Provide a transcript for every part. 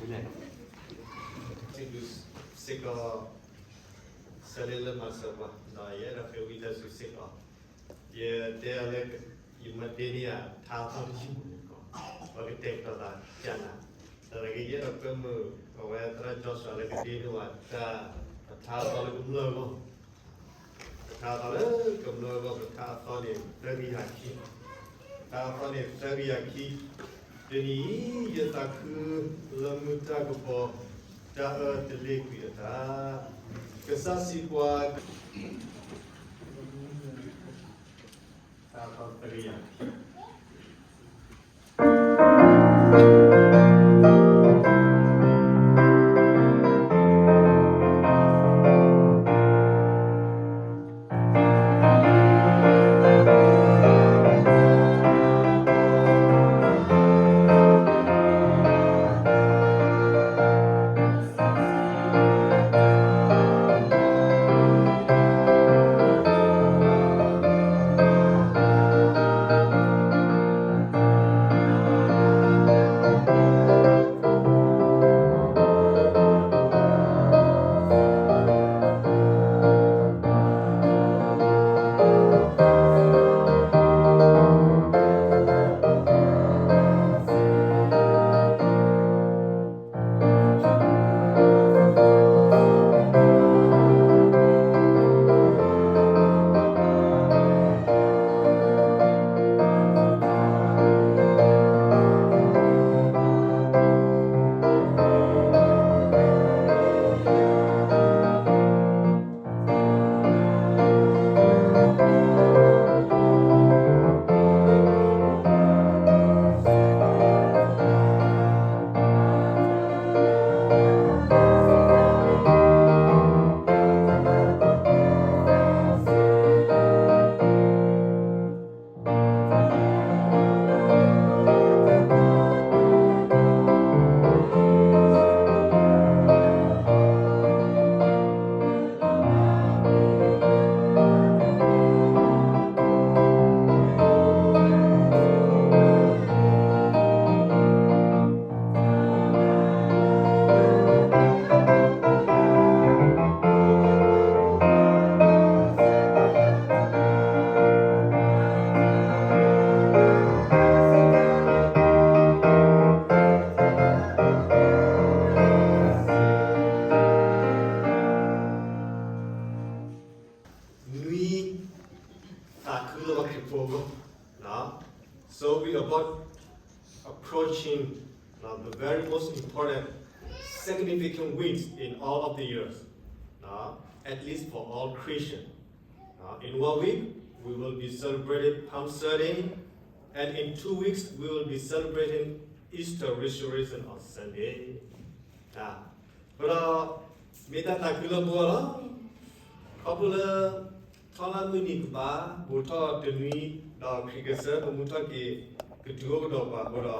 စံးဘျုးစ့ၢ်ကီး ဆၢလ့လၢမၤစၢၤပှၤ ဒီးယအဲၣ်ဒိးဃ့ဝံသးစူၤစ့ၢ်ကီး ယတဲအီၤလၢ ယမၤတ့န့ၢ်ယၤထါအသီတယုၢ်မုၢ်န့ၣ်ကီး ပကတဲာ်ကတီၤသးကနၤ သနာ်က့ယအဲၣ်ဒိးကွဲမုာ် အဝဲသရၣ် Joshua လၢကဒ့န့ၢ်ဝဲတၢ် ပထါအသီလၢကမျၢၢ်အဂီၢ် ပထါအသီလၢကမျၢၢ်အဂီၢ် ပထါအသီန့ၣ်သၢကယၤခံ ပထါအသီန့ၣ်သၢကယၤခံ တနံၤအံၤ ယသးခုလၢမုၢ်တၢ်ကပီၤ တၢ်အၢတလ့ၣ်ကွံာ်အသး ကစၢ်စံးပှၤ တၢ်အသီသၢကယၤခံ နွံ သးခုလၢပှၤခရံာ်ဖိအဂီၢ် So we about approaching the very most important significant weeks in all of the years, at least for all Christians. In one week, we will be celebrating Palm Sunday, and in two weeks, we will be celebrating Easter Resurrection on Sunday. အဃိဒီး မ့ၢ်တၢ်သးခုလၢပဂီၢ်လီၤ. ခီဖျိလၢ ထီလၢမုၢ်နံၤကပၤ ဘူးထီၣ်တနွံ ဒီးခရံာ်ကစၢ်ပမူထီၣ်က့ၤ ကတုၤ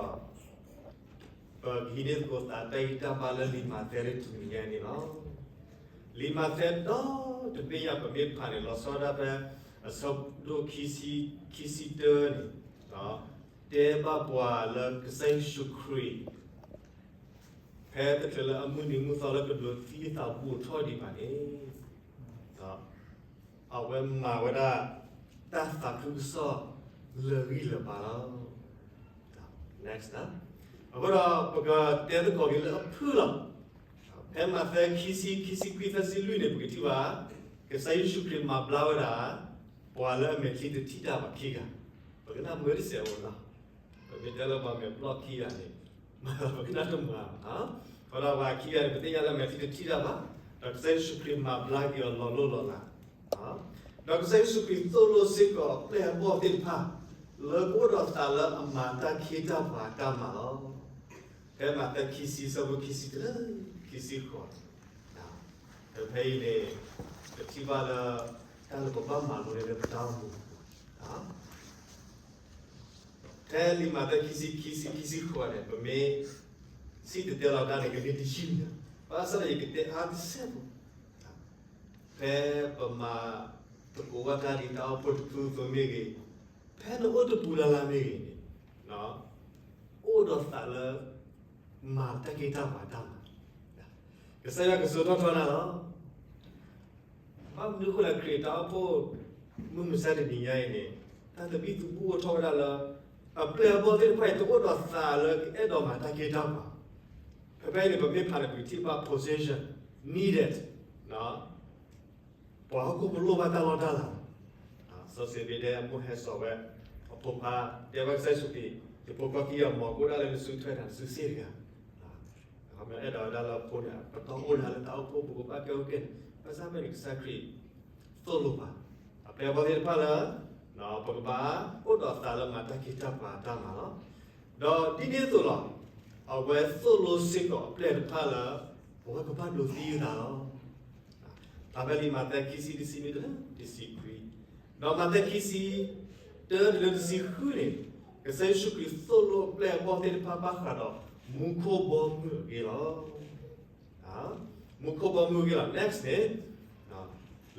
အိၣ်ကဒီးပှၤအဃိဒီး ပကဟံးန့ၢ်သကိးသးတၢ်ဂံၢ်တၢ်ဘါလၢလံာ်မးသဲတနံၤညါန့ၣ်လီၤ. လံာ်မးသဲဒီတဘ့ၣ်ညါ ပမ့ၢ်ဖးန့ၣ် လီၤဆီဒၣ်တၢ်ဖဲ အဆၢဒိၣ်ခံဆံ ခံဆံတၢန့ၣ် တဲဘၣ်ပှၤလၢကစၢ်ယ့ၣ်ၡူးခရံာ် ဖဲတချုးလၢအမုၢ်နံၤမုၢ်သီလၢကဒိးသံအသးဘူးထီၣ်ဒံးဘၣ်န့ၣ် အဝဲမၤဝဲဒၣ် တၢ်သးခုကစီၣ်လၢာ်ဂံၢ်လၢာ်ဘါလီၤ. အဃိဒီး ပကတဲသကိးက့ၤလၢအဖုၣ်လီၤ. ဖဲမးသဲခံဆံ ခံဆံခွံ သၢဆံလွံၢ်န့ၣ် ပကထံၣ်ဘၣ် ကစၢ်ယ့ၣ်ၡူးခရံာ်မၤဘျါဝဲဒၣ် ပှၤလၢအမဲာ်ချံတထံၣ်တၢ်ဘၣ်ခံဂၤ, ပကနၣ်မုာ်တစဲးအိၣ်လီၤ. ပမ့ၢ်တဲလၢပှၤမဲာ်ဘျီၣ်ခံဂၤန့ၣ် ပကနၣ်တမုာ်ဘၣ်. အဃိဒီးပှၤခံဂၤန့ၣ် ပသ့ၣ်ညါလၢအမဲာ်ချံတထံၣ်တၢ်ဘၣ်, ဒီးကစၢ်ယ့ၣ်ၡူးခရံာ်မၤဘျါက့ၤအီၤလီၤလိၢ်လီၤလး, ဒီးကစၢ်ယ့ၣ်ၡူးခရံာ်သိၣ်လိစ့ၢ်ကီးပျဲၢ်အဘီၣ်သ့ၣ်တဖၣ် လၢကအိၣ်ဒီးသးလၢအမၤတၢ်ခ့တၢ်ပှၤတၢ်မၤလီၤ. ဖဲမးသဲခံဆံ ဆၢဖိခံဆံတၢ ခံဆံဃိး, ဖဲအံၤန့ၣ် ပထံၣ်ဘၣ်လၢ တၢ်လၢပဘၣ်မၤလိန့ၣ်လၢပတၢ်အိၣ်မူ ဖဲလံာ်မးသဲခံဆံ ခံဆံ ခံဆံဃိးန့ၣ် ပမ့ၢ်စံၣ်တဲၤတဲလီၤတၢ်န့ၣ် ကမ့ၢ်တယုၢ်ညါ, ဘၣ်ဆၣ်ဒီးယကတဲအါတစဲးဖိ, ဖဲပမၤသကိးဘၣ်တၢ်ဒ်တၢ်အိၣ်ဖှိၣ်တဖုအသိးမ့ၢ်ဂ့ၤ, ဖဲနအိၣ်တပူၤလၢ်လၢ်မ့ၢ်ဂ့ၤန့ၣ်, အိၣ်ဒီးသးလၢ မၤတၢ်ဂ့ၤတၢ်ဝါတၢ်မၤ, ကစၢ်ယွၤကစိာ်ထီၣ်ထီနၤလီၤ. ဘၣ်မနုၤအဃိလဲၣ် ခရံာ်တၢ်အိၣ်ဖှိၣ် မုၢ်မဆါတနံၤညါအံၤန့ၣ် တၢ်သဘံၣ်သဘုၣ်အိၣ်ထီၣ်ဝဲဒၣ်လၢ အပျဲၢ်အဘီၣ်သ့ၣ်တဖၣ်အံၤ တအိၣ်ဒီးသးလၢကအဲၣ်ဒိးမၤတၢ်ဂ့ၤတၢ်ဝါ, ဖဲဖဲအံၤန့ၣ် ပမ့ၢ်ဖးန့ၣ် ပကထံၣ်ဘၣ် position needed ပှၤဟီၣ်ခိၣ်ဖိလိၣ်ဘၣ်တၢ်လီၢ်တၢ်လၤ, စီၤစ့းဘ့းဒဲအမိၢ်ဟဲစိာ်ဝဲ အဖိခွါ တဲဘၣ်ကစၢ်ယ့ၣ်ၡူးခရံာ် ယဖိခွါခံဂၤမီၤကအိၣ်ဒၣ်လၢနစုထွဲတၢ် နစုစ့ၣ်တဂၤ, အဲၣ်ဒိးဝဲဒၣ်လၢအဖိန့ၣ် ပတီၢ်အိၣ်ဒၣ်လၢတၢ်အိၣ်ဖှိၣ်ပူၤ ကဘၣ်ကဲအိၣ်ကဲန့ၣ် ဘၣ်ဆၣ်ဖဲန့ၣ် ကစၢ်ခရံာ်သိၣ်လိပှၤ အပျဲၢ်အဘီၣ်သ့ၣ်တဖၣ်လၢ ပကဘၣ်အိၣ်ဒီးသးလၢမၤတၢ်ဂ့ၤတၢ်ဝါတၢ်မၤလီၤ. ဒီးဒ်န့ၣ်အသိးလီၤ, အဝဲသိၣ်လိစ့ၢ်ကီးအပျဲၢ်တဖၣ်လၢ အဝဲကဘၣ်ဒိးသံအသးလီၤ. ဖဲလံာ်မးသဲခံဆံတဆံနွံတုၤလၢတဆံခွံ, ဒီးမးသဲခံဆံတၢတုၤလၢတဆံဃုန့ၣ်, ကစၢ်ယ့ၣ်ၡူးခရံာ်သိၣ်လိအပျဲၢ်အဘီၣ်သ့ၣ်တဖၣ်ဘၣ်ဃးဒီး မူခိၣ်ဘီမုၢ်အဂ့ၢ်လီၤ. မူခိၣ်ဘီမုၢ်အဂ့ၢ်လီၤ. Next န့ၣ်,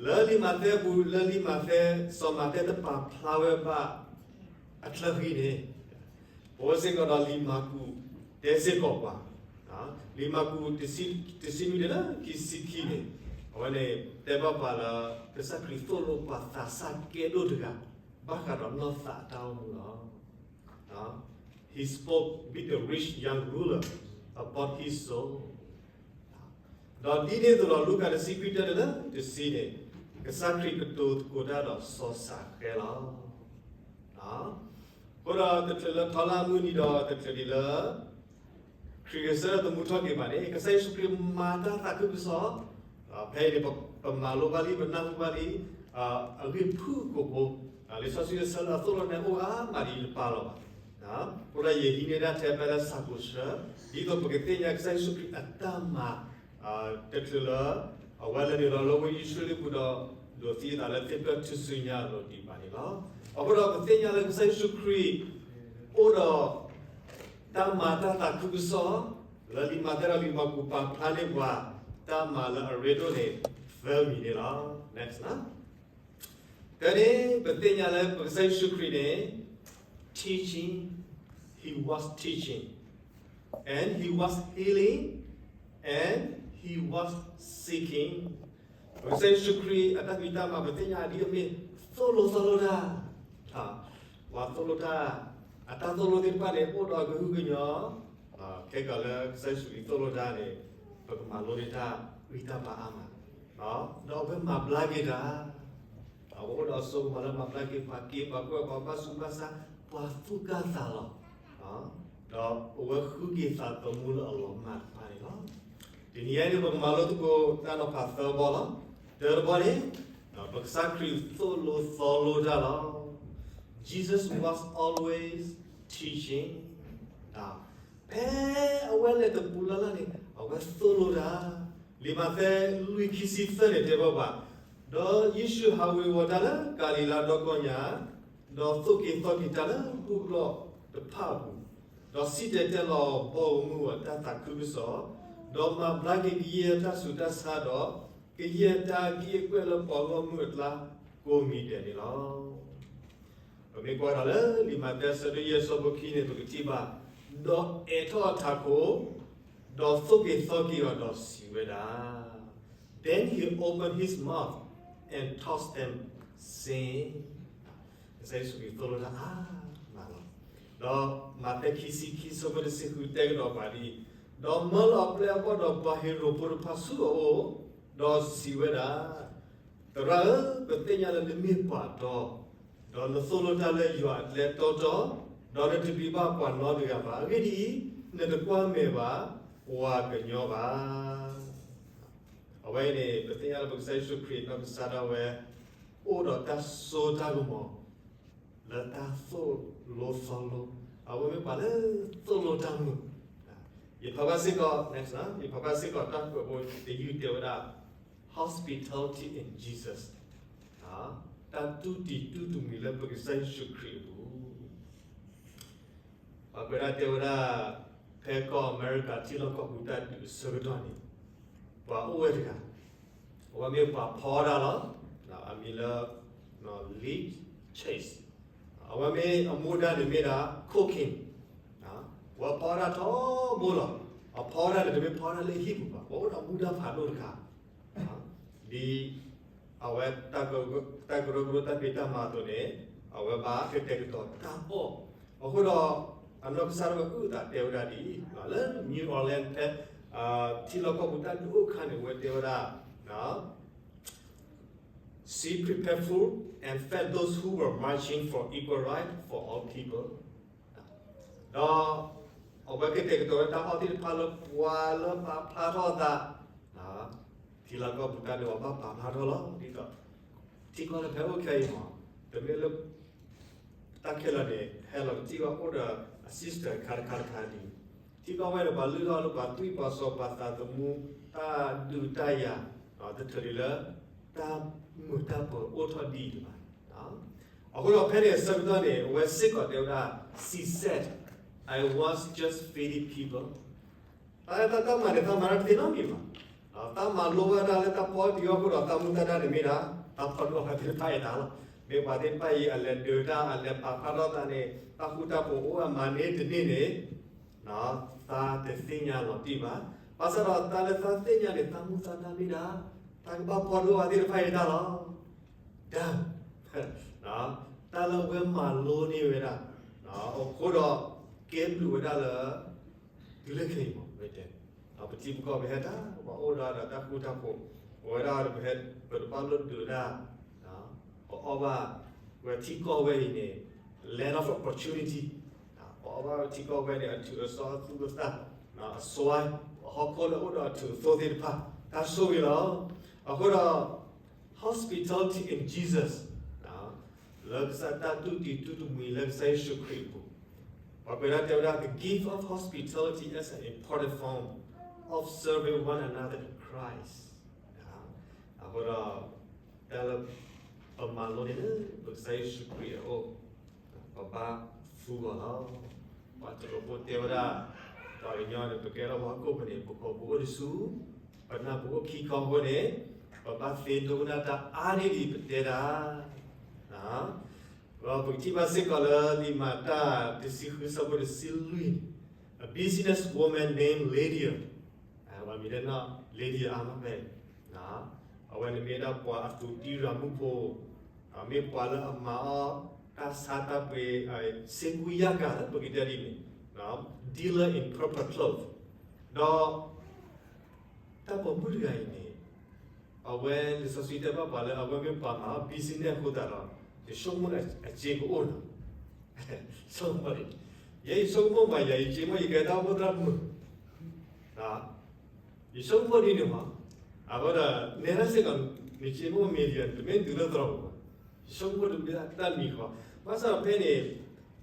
လၢလံာ်မးသဲပူၤ လၢလံာ်မးသဲ စီၤမးသဲတပာ်ဖျါဝဲဘၣ်အချၢဃံန့ၣ်, ပဝဲစ့ၢ်ကီးဒီးလံာ်မၢ်ကူးတဲစ့ၢ်ကီးပှၤ, လံာ်မၢ်ကူး တဆံနွံတုၤလၢခံဆံခံန့ၣ်, အဝဲန့ၣ်တဲဘၣ်ပှၤလၢ ကစၢ်ခရံာ်သိၣ်လိပှၤသးစၢ်ကဲဒိၣ်တဂၤ ဘၣ်ဃးဒီးနီၢ်သးအတၢ်အိၣ်မူလီၤ. He spoke with the rich young ruler about his soul. ဒီးဒ်န့ၣ်အသိးဒီး လူၤကၣ်တဆံခွံတၢတုၤလၢတဆံန့ၣ်, ကစၢ်ခရံာ်ကတိၤသကိးတၢ်ဒီးစီၤစးဃဲလီၤ. အဃိဒီးတချုးလၢထီလၢအမုၢ်နံၤဒီးတချုးဒံးလၢ ခရံာ်ဂဲၤဆၢထၢၣ်သမူထီၣ်က့ၤဘၣ်န့ၣ် ကစၢ်ယ့ၣ်ၡူးခရံာ်မၤတၢ်သးခုကစီၣ်, ဖဲအံၤန့ၣ် ပမၤလိဘၣ်လံ ပနၢ်ဟူဘၣ်လံ အဂ့ၢ်ဖုၣ်ကိာ်ဖိ, လံာ်စီဆှံအဆၢလၢအသိၣ်လိန့ၣ် အိၣ်အါမးဒ်တပာ်လီၤဘၣ်. အဃိဒီးယဟံးန့ၢ်ဒၣ်ထဲဖဲလၢဆၣ်ကိၤဆၢ, ဒ်သိးပကသ့ၣ်ညါကစၢ်ယ့ၣ်ၡူးခရံာ်အတၢ်မၤ တချုးလၢ အဝဲလဲၤနုာ်လီၤလၢဝ့ၢ်ယရူၤၡလ့ၣ်ပူၤဒီး ဒိးသံအသးလၢသ့ၣ်ဖျၢၣ်ထူၣ်စုညါအလိၤဒံးဘၣ်န့ၣ်လီၤ. အဃိဒီးပသ့ၣ်ညါလၢကစၢ်ယ့ၣ်ၡူးခရံာ် အိၣ်ဒီး တၢ်မၤတၢ်သးခုကစီၣ်, လၢလံာ်မးသဲဒီးလံာ်မၢ်ကူးပာ်ဖျါန့ၢ်ပှၤ တၢ်မၤလၢအရ့ဒိၣ်န့ၣ် သၢမံၤန့ၣ်လီၤ. Next လီၤ. တၢ်န့ၣ် ပသ့ၣ်ညါလၢပကစၢ်ယ့ၣ်ၡူးခရံာ်န့ၣ် teaching, he was teaching, and he was healing, and he was seeking. ပကစၢ်ယ့ၣ်ၡူးခရံာ်အတၢ်ဖံးတၢ်မၤ ပသ့ၣ်ညါဒ်အမ့ၢ်သိၣ်လိသီလိတၢ်, ပှၤသိၣ်လိတၢ်, အတၢ်သိၣ်လိသ့ၣ်တဖၣ်န့ၣ် အိၣ်ဒီးကဟုကညီၤ, ခဲကီးလၢကစၢ်ယ့ၣ်ၡူးခရံာ်သိၣ်လိတၢ်န့ၣ် ပကမၤလိန့ၢ်တၢ်ဂံၢ်တၢ်ဘါအါမး, ဒီးအဝဲမၤဘျါက့ၤတၢ် အဝဲအိၣ်ဒီးအစိကမီၤလၢမၤဘျါက့ၤပှၤက့ၤပှၤကွဲၢ်ပှၤဘၣ်ဆူးဘၣ်ဆါ ပှၤသူၣ်ကၢ်သးလီၤ, ဒီးအဝဲဃုက့ၤသးသမူလၢအလီၤမၢ်တဖၣ်န့ၣ်လီၤ. တနံၤအံၤန့ၣ် ပကမၤလိသကိးတၢ်နီၤဖးသၢဘီလီၤ. တၢတဘီန့ၣ်, ပကစၢ်ခရံာ်သိၣ်လိသီလိတၢ်လီၤ. Jesus was always teaching. ဖဲအဝဲလဲၤတပူၤလၢ်လၢ်န့ၣ် အဝဲသိၣ်လိတၢ်, လံာ်မးသဲလွံၢ်ခံဆံသၢန့ၣ်တဲဘၣ်ပှၤ, ဒီးယ့ၣ်ၡူးဟးဝ့ၤဝီၤတၢ်လၢကၤလံၤလါဒီကီၢ်ညါ, ဒီးသိၣ်က့ၤသီက့ၤတၢ်လၢဟူးလီၢ်တဖၣ်အပူၤ, ဒီးစံၣ်တဲၤတဲလီၤဘီမုၢ်အတၢ်သးခုကစီၣ်, ဒီးမၤဘျါက့ၤကယဲၢ်တၢ်ဆူးတၢ်ဆါဒီး ကယဲၢ်တၢ်ကံၣ်အကွဲၢ်လၢပှၤဂီၢ်မုၢ်အကျါကိးမံၤဒဲးန့ၣ်လီၤ. ပမ့ၢ်ကွၢ်ဒီးလၢလံာ်မးသဲအဆၢဒိၣ်ယဲၢ်အဆၢဖိခံန့ၣ် ပကထံၣ်ဘၣ်, ဒီးအဲးထီၣ်အထးခိၣ်, ဒီးသိၣ်က့ၤသီက့ၤအီၤဒီးစံးဝဲဒၣ်, Then he opened his mouth and taught them, saying, ကစၢ်ယ့ၣ်ၡူးခရံာ်သိၣ်လိတၢ်အါမးလီၤ. ဒီးမးသဲခံဆံခံအဆၢဖိတဆံဃုတဲကဒီးပှၤဒ်အံၤ, ဒီးမၢလီၤအပျဲၢ်အဘီၣ်ဒီးပှၤဟ့ရိၣ်ဖိတဖၣ်ဆူအအိၣ်, ဒီးစံးဝဲဒၣ်, သရၣ်ဧၢ, ပသ့ၣ်ညါလၢနမ့ၢ်ပှၤတီ, ဒီးနသိၣ်လိတၢ်လၢယွၤအကျဲတီတီ, ဒီးနတပျံၤဘၣ်ပှၤနီတဂၤဘၣ်. အဂ့ၢ်ဒ်အံၤ, နတကွၢ်မဲာ်ဘၣ်ပှၤကညီဘၣ်. အဝဲအံၤန့ၣ် ပသ့ၣ်ညါလၢပကစၢ်ယ့ၣ်ၡူးခရံာ်နီၢ်ကစၢ်ဒၣ်ဝဲ အိၣ်ဒီးတၢ်စိတၢ်ကမီၤ လၢတၢ်သိၣ်လိသီလိ, အဝဲမ့ၢ်ပှၤလၢသိၣ်လိတၢ်မုာ်. ယဖးဘၣ်စ့ၢ်ကီး, next လီၤ, ယဖးဘၣ်စ့ၢ်ကီးတၢ်ကွဲးဖိတယုၢ်တဲဝဲဒၣ် hospitality in Jesus, တၢ်တူၢ်တံၤတူၢ်တမှံၤလၢပကစၢ်ယ့ၣ်ၡူးခရံာ်အပူၤ ပှၤကွဲးဒၣ်တဲဝဲဒၣ် ဖဲကီၢ်အမဲရကၤထံလီၢ်ကီၢ်ပူၤတၢ်ဒုးအဆၢကတီၢ်န့ၣ် ပှၤအိၣ်ဝဲတဂၤ, အဝဲမ့ၢ်ပှၤဖီတၢ်လီၤ. အမံၤလၢ Lee Chase, အဝဲမ့ၢ်အမူဒါန့ၣ်မ့ၢ်ဒၣ် cocaine, ပှၤဖီတၢ်ထီဘိလီၤ. အဖီဝဲဒၣ်န့ၣ် တမ့ၢ်ဖီဝဲဒၣ်လၢဟံၣ်ပူၤဘၣ်, ပအိၣ်ဒီးမူဒါဖးဒိၣ်တခါ, ဒ်အဝဲ တၢ်ကရၢကရိတၢ်ဖံးတၢ်မၤအသိးန့ၣ်, အဝဲဘၣ်ကတဲာ်ကတီၤတၢ်အီၣ်. အဃိဒီး အနီၢ်ကစၢ်ဒၣ်ဝဲအုၣ်အသးတဲဝဲဒၣ်ဒ်အံၤ, လၢ New Orleans ဖဲ ထံလီၢ်ကီၢ်ပူၤတၢ်ဒုးအိၣ်အခါန့ၣ် အဝဲတဲဝဲဒၣ် She prepared food and fed those who were marching for equal right for all people. ဒီး အဝဲကတဲာ်ကတီၤဝဲတၢ်အီၣ်သ့ၣ်တဖၣ်လၢပှၤလၢပာ်ဖျါထီၣ်အသး, ထံလီၢ်ကီၢ်ပူၤတၢ်ဒုးအီၣ်ဘၣ်ပာ်ဖျါထီၣ်လီၤ. ဒ်သိး ထံကီၢ်လၢဖဲအိၣ်ခဲအံၤမး, တမ့ၢ်လၢ တၢ်ခဲလၢာ်န့ၣ် ဟဲလီၤကထံၣ်ဘၣ်အိၣ်ဒီးအ system တခါတခါတခါဒ်အံၤ, ထံကီၢ်ဝဲန့ၣ် ပှၤလုၢ်ထီၣ်လၢပှၤသွံၣ်ပှၤစီၤပှၤသးသမူ တၢ်ဒုးတၢ်ယၤ, တထၢၣ်ဒ်လၢ တၢ်မုာ်တၢ်ပၢၤအိၣ်ထီၣ်ဒ်အံၤတဘၣ်. အဃိဒီးဖဲန့ၣ်အဆၢကတီၢ်န့ၣ် အဝဲစ့ၢ်ကီးတဲဝဲဒၣ် She said, I was just feeding people. တၢ်လၢတၢ်တၢ်မၤန့ၣ် တၢ်မၤတၢ်တသ့နီတမံၤဘၣ်. တၢ်မၤလိဝဲဒၣ်လၢတၢ်ဖီအီၣ်တံၤအီၣ်အဃိဒီး တၢ်မူတၢ်ဒါန့ၣ်မ့ၢ်ဒၣ် တၢ်ဖီဒိၣ်အီၣ်သ့ၣ်တဖၣ်အံၤတၢ်လီၤ. မ့ၢ်ပှၤသ့ၣ်တဖၣ်အံၤ အလဲၤဒုးတၢ် အလဲၤပာ်ဖျါထီၣ်သးန့ၣ် တၢ်ဃူတၢ်ဖိးအိၣ်အမၤန့ၢ်တန့ၢ်န့ၣ် သးတသ့ၣ်ညါလီၤတံၢ်ဘၣ်. ဘၣ်ဆၣ်ဒီးတၢ်လၢသးသ့ၣ်ညါန့ၣ် တၢ်မူတၢ်ဒါမ့ၢ်ဒၣ် တၢ်ကဘၣ်ဖီဒိၣ်အီၣ်သ့ၣ်တဖၣ်အံၤတၢ်လီၤ. ဒၣ် တၢ်လၢအဝဲမၤလိန့ၢ်ဝဲဒၣ် အဃိဒီး ကဲဘျုးဝဲဒၣ်လၢ တုၤလၢခဲအံၤမး ဝဲတဲ, ပထံပကီၢ်ပဟဲတၢ် ပှၤအိၣ်ဒီးတၢ်ဃူတၢ်ဖိး, ပဝဲဒၣ်ပဟဲ ပတဘၣ်လိၣ်ဒုးတၢ်, ပအီၣ်ဘၣ် ပထံကီၢ်ဝဲအံၤန့ၣ် land of opportunity, ပအီၣ်ဘၣ်ပထံကီၢ်ဝဲန့ၣ် အထုးအစီအသူအသၣ်, အစွါ, ပဟီၣ်ခိၣ်လၢအိၣ်ဒီးအထုးအသိသ့ၣ်တဖၣ် တၢ်ဆိၣ်ဂ့ၤလီၤ. အဃိဒီး hospitality in Jesus, လၢကစၢ်တၢ်တူၢ်တံၤတူၢ်တမှံၤလၢကစၢ်ယ့ၣ်ၡူးခရံာ်အပူၤ, ပှၤကွဲးဒၣ်တဲဝဲဒၣ် the gift of hospitality as an important form of serving one another in Christ. အဃိဒီး တၢ်လၢ ပမၤလိန့ၢ်လၢ ပကစၢ်ယ့ၣ်ၡူးခရံာ်အအိၣ်, ပဘၣ်သူအီၤလီၤ. ပှၤတရူးဖိတဲဝဲဒၣ် ပှၤကညီန့ၣ် ပကဲထီၣ်ပှၤဟီၣ်ခိၣ်ဖိန့ၣ် ပကိာ်ပူၤအိၣ်တဆူ ပနၢ်ပူၤအိၣ်ခံခီအဃိန့ၣ် ပဘၣ်သ့ဒိကနၣ်တၢ်အါန့ၢ်ဒ်ပတဲဒၣ်. ဒီးပကထံၣ်ဘၣ်စ့ၢ်ကီးလၢလံာ်မၤတၢ်တဆံဃုဆၢဖိတဆံလွံၢ်, a business woman named Lydia, ပှၤမံၤလၢနီၢ် Lydia အါမးဖဲ အဝဲန့ၣ်မ့ၢ်ဒၣ်ပှၤအသူးတံၢ်ရၤမုၣ်ဖိ, မ့ၢ်ပှၤလၢအမၤအီၣ်တၢ်ဆါတၢ်ပှ့ၤ စ့ကူယၢ်ကၤလၢပကတဲဒ်န့ၣ် dealer in purple cloth, ဒီး တၢ်ပိာ်မုၣ်တဂၤအံၤန့ၣ် အဝဲလံာ်စီဆှံတဲဘၣ်ပှၤလၢအဝဲမ့ၢ်ပှၤမၤအီၣ် business အဃိသတးဒီး ယဆိကမိၣ်အစ့ကအိၣ်နီၤ, ဆိကမိၣ်, ယဲယဆိကမိၣ်မး ယၤယစ့မိၣ် ယကဲတၢ်အိၣ်ဖှိၣ်သရၣ်မုၣ် ယဆိကမိၣ်ဒ်န့ၣ်မး, အဃိဒီး နဲဒၣ်စ့ၢ်ကီး နစ့မိၣ် Million တမ့ၢ်တုၤလၢသရိာ်ပူၤဘၣ်, ယဆိကမိၣ်တမ့ၢ်တၢ်မံၤဃီ, ဘၣ်ဆၣ်ဖဲန့ၣ်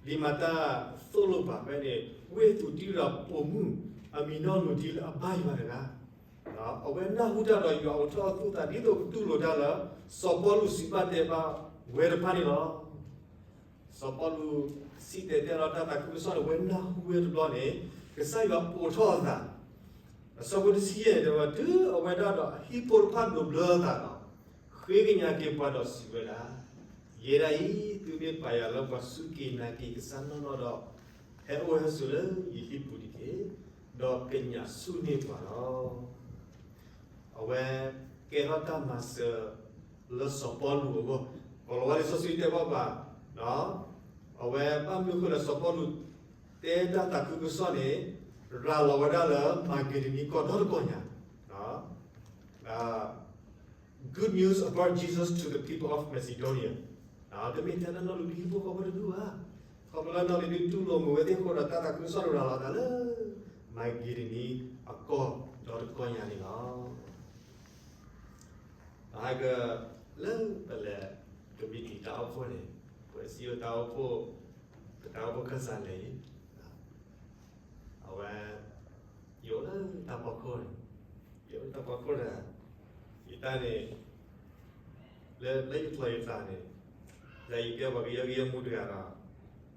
လံာ်မၤတၢ်သိၣ်လိပာ်ဖဲန့ၣ် ဝ့ၢ်သူးတံၢ်ရၤပိာ်မုၣ် အမံၤနီၢ်လူၤထံလၢအဘါယွၤတဂၤ, အဝဲနၢ်ဟူတၢ်ဒီးယွၤအိးထီၣ်အသူၣ်အသးဒ်သိးကတူၢ်လိာ်တၢ်လၢ စီၤပီလူးစံးဘၣ်တဲဘၣ်ဝဲတဖၣ်န့ၣ်လီၤ. စီၤပီလူးစံၣ်တဲၤတဲလီၤတၢ်သးခုကစီၣ်န့ၣ် အဝဲနၢ်ဟူဝဲတဘျီန့ၣ် ကစၢ်ယွၤအိးထီၣ်အသး, အဆၢဖိတဆံယဲၢ်န့ၣ် တဲဝဲတုၤအဝဲဒၣ်ဒီးအဟံၣ်ဖိတဖၣ်ဒိးဘျၢအသးဒီး ဃ့ကညးက့ၤပှၤဒီးစံးဝဲဒၣ်, ယဲဒၣ်အံၤ သုမ့ၢ်ပာ်ယၤလၢပှၤစူၢ်က့ၤနာ်က့ၤကစၢ်နီၢ်နီၢ်ဒီး ဟဲအိၣ်ဟဲဆိးလၢယဟံၣ်ပူၤတက့ၢ်, ဒီးကညးဆူၣ်န့ၢ်ပှၤလီၤ. အဝဲကဲထီၣ်တၢ်မၤစၢၤလၢစီၤပီလူးအဂီၢ်, ကိးလီၤဝဲလံာ်စီဆှံတဲဘၣ်ပှၤ, အဝဲဘၣ်မနုၤအဃိလဲၣ် စီၤပီလူး တဲတၢ်သးခုကစီၣ်န့ၣ် ရၤလီၤဝဲဒၣ်လၢမၤက့ဒနံကီၢ်ဒီတကီၢ်ညါ Good news about Jesus to the people of Macedonia. တမ့ၢ်ထဲလၢနီၢ်လံၤဒုဟံၣ်ဖိဃီဖိတဒူၣ်ဘၣ်. ခီဖျိလၢနီၢ်လံၤဒုတူၢ်လိာ်မုာ်ဝဲသ့ၣ်အဃိဒီး တၢ်သးခုကစီၣ်ရၤလီၤအသးလၢ မၤက့ဒနံအကီၢ်ဒီတကီၢ်ညါန့ၣ်လီၤ. ဟဲက လၢပလဲၤကမံးတံာ်တၢ်အိၣ်ဖှိၣ်န့ၣ် ပှၤစံးယိၣ်တၢ်အိၣ်ဖှိၣ်, ပတၢ်အိၣ်ဖှိၣ်ခၢၣ်စးလဲၤအံၤ အဝဲ ယအိၣ်လၢတၢ်ဖီခိၣ်န့ၣ်, ယအိၣ်လၢတၢ်ဖီခိၣ်ဒီး ယတၢ်န့ၣ် လၢ လၢယကျီၢ်ယသးန့ၣ် လၢယကဲပှၤကယၢကယဲမူတဂၤ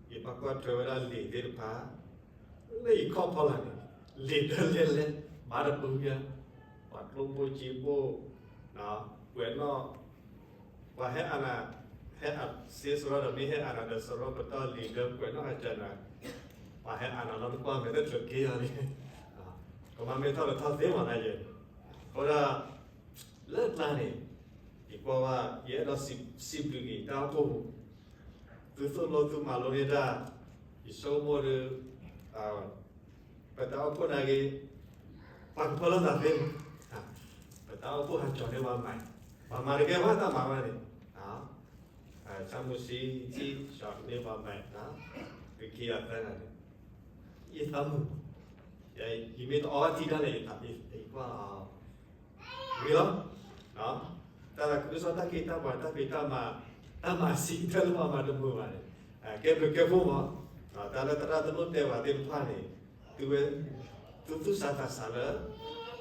ဒီး ယဘၣ်ကွၢ်ထွဲဝဲဒၣ်လံာ်သ့ၣ်တဖၣ် လၢယခီၣ်ဖီလာ်န့ၣ် လံာ်ဒၢလဲၢ်လဲၢ် ဘၣ်တပူၤညါ ပှၤကျိၣ်ဘိၣ်စ့ဘိၣ် ကွဲးနီၣ် ပှၤဟဲအနၢ် ဟဲအစ့စရီဒီး မ့ၢ်ဟဲအနၢ်ဒီးစရီပတီၢ်လံာ်ဒၢကွဲးနီၣ်အကနၢ် ပှၤဟဲအနၢ်လီၤတကွၢ်မဲာ်တထြၢးက့ၤအီၤလံ. မၤမ့ၢ်ထီၣ်ကထီၣ်သ့မးနယဲၢ်, အဃိဒၣ် လၢကျါန့ၣ် ယကွၢ်ဘၣ် ယအဲၣ်ဒိးစံးဘျုးက့ၤတၢ်အိၣ်ဖှိၣ်ပူၤ, သုသိၣ်လိသုမၤလိန့ၢ်တၢ်, ယဆိကမိၣ်ဒီး ပတၢ်အိၣ်ဖှိၣ်နာ်က့ၤ ပှၤကဖၢလၢသးသ့မး, ပတၢ်အိၣ်ဖှိၣ်ဟးကၠီၤန့ၢ်ပှၤမၤ, ပှၤမၤတကဲဘၣ်တၢ်မၤဘၣ်န့ၣ်, ဆၣ်မုၢ်ဆံးထံၣ်ကၠီၤန့ၢ်ပှၤမၤ, ကက့ၤအသၢဂၤန့ၣ် ယသးမုာ်, ယမ့ၢ်တအီဘၣ်ထံတၢ်လဲၣ် ယသးယကွၢ်လီၤ, ဝံၤလီၤ, တၢ်သးခုကစီၣ်တၢ်ခ့တၢ်ပှၤတၢ်ဖံးတၢ်မၤ, တၢ်မၤဆံးတၢ်လၢပှၤမၤတမုာ်ဘၣ်န့ၣ်, ကဲဘျုးကဲဖှိၣ်မး, တၢ်လၢသရၣ်တလိၣ်တဲဘၣ်သ့ၣ်တဖၣ်န့ၣ်, သုဝဲ, သုသူၣ်ဆးသးဆးလၢ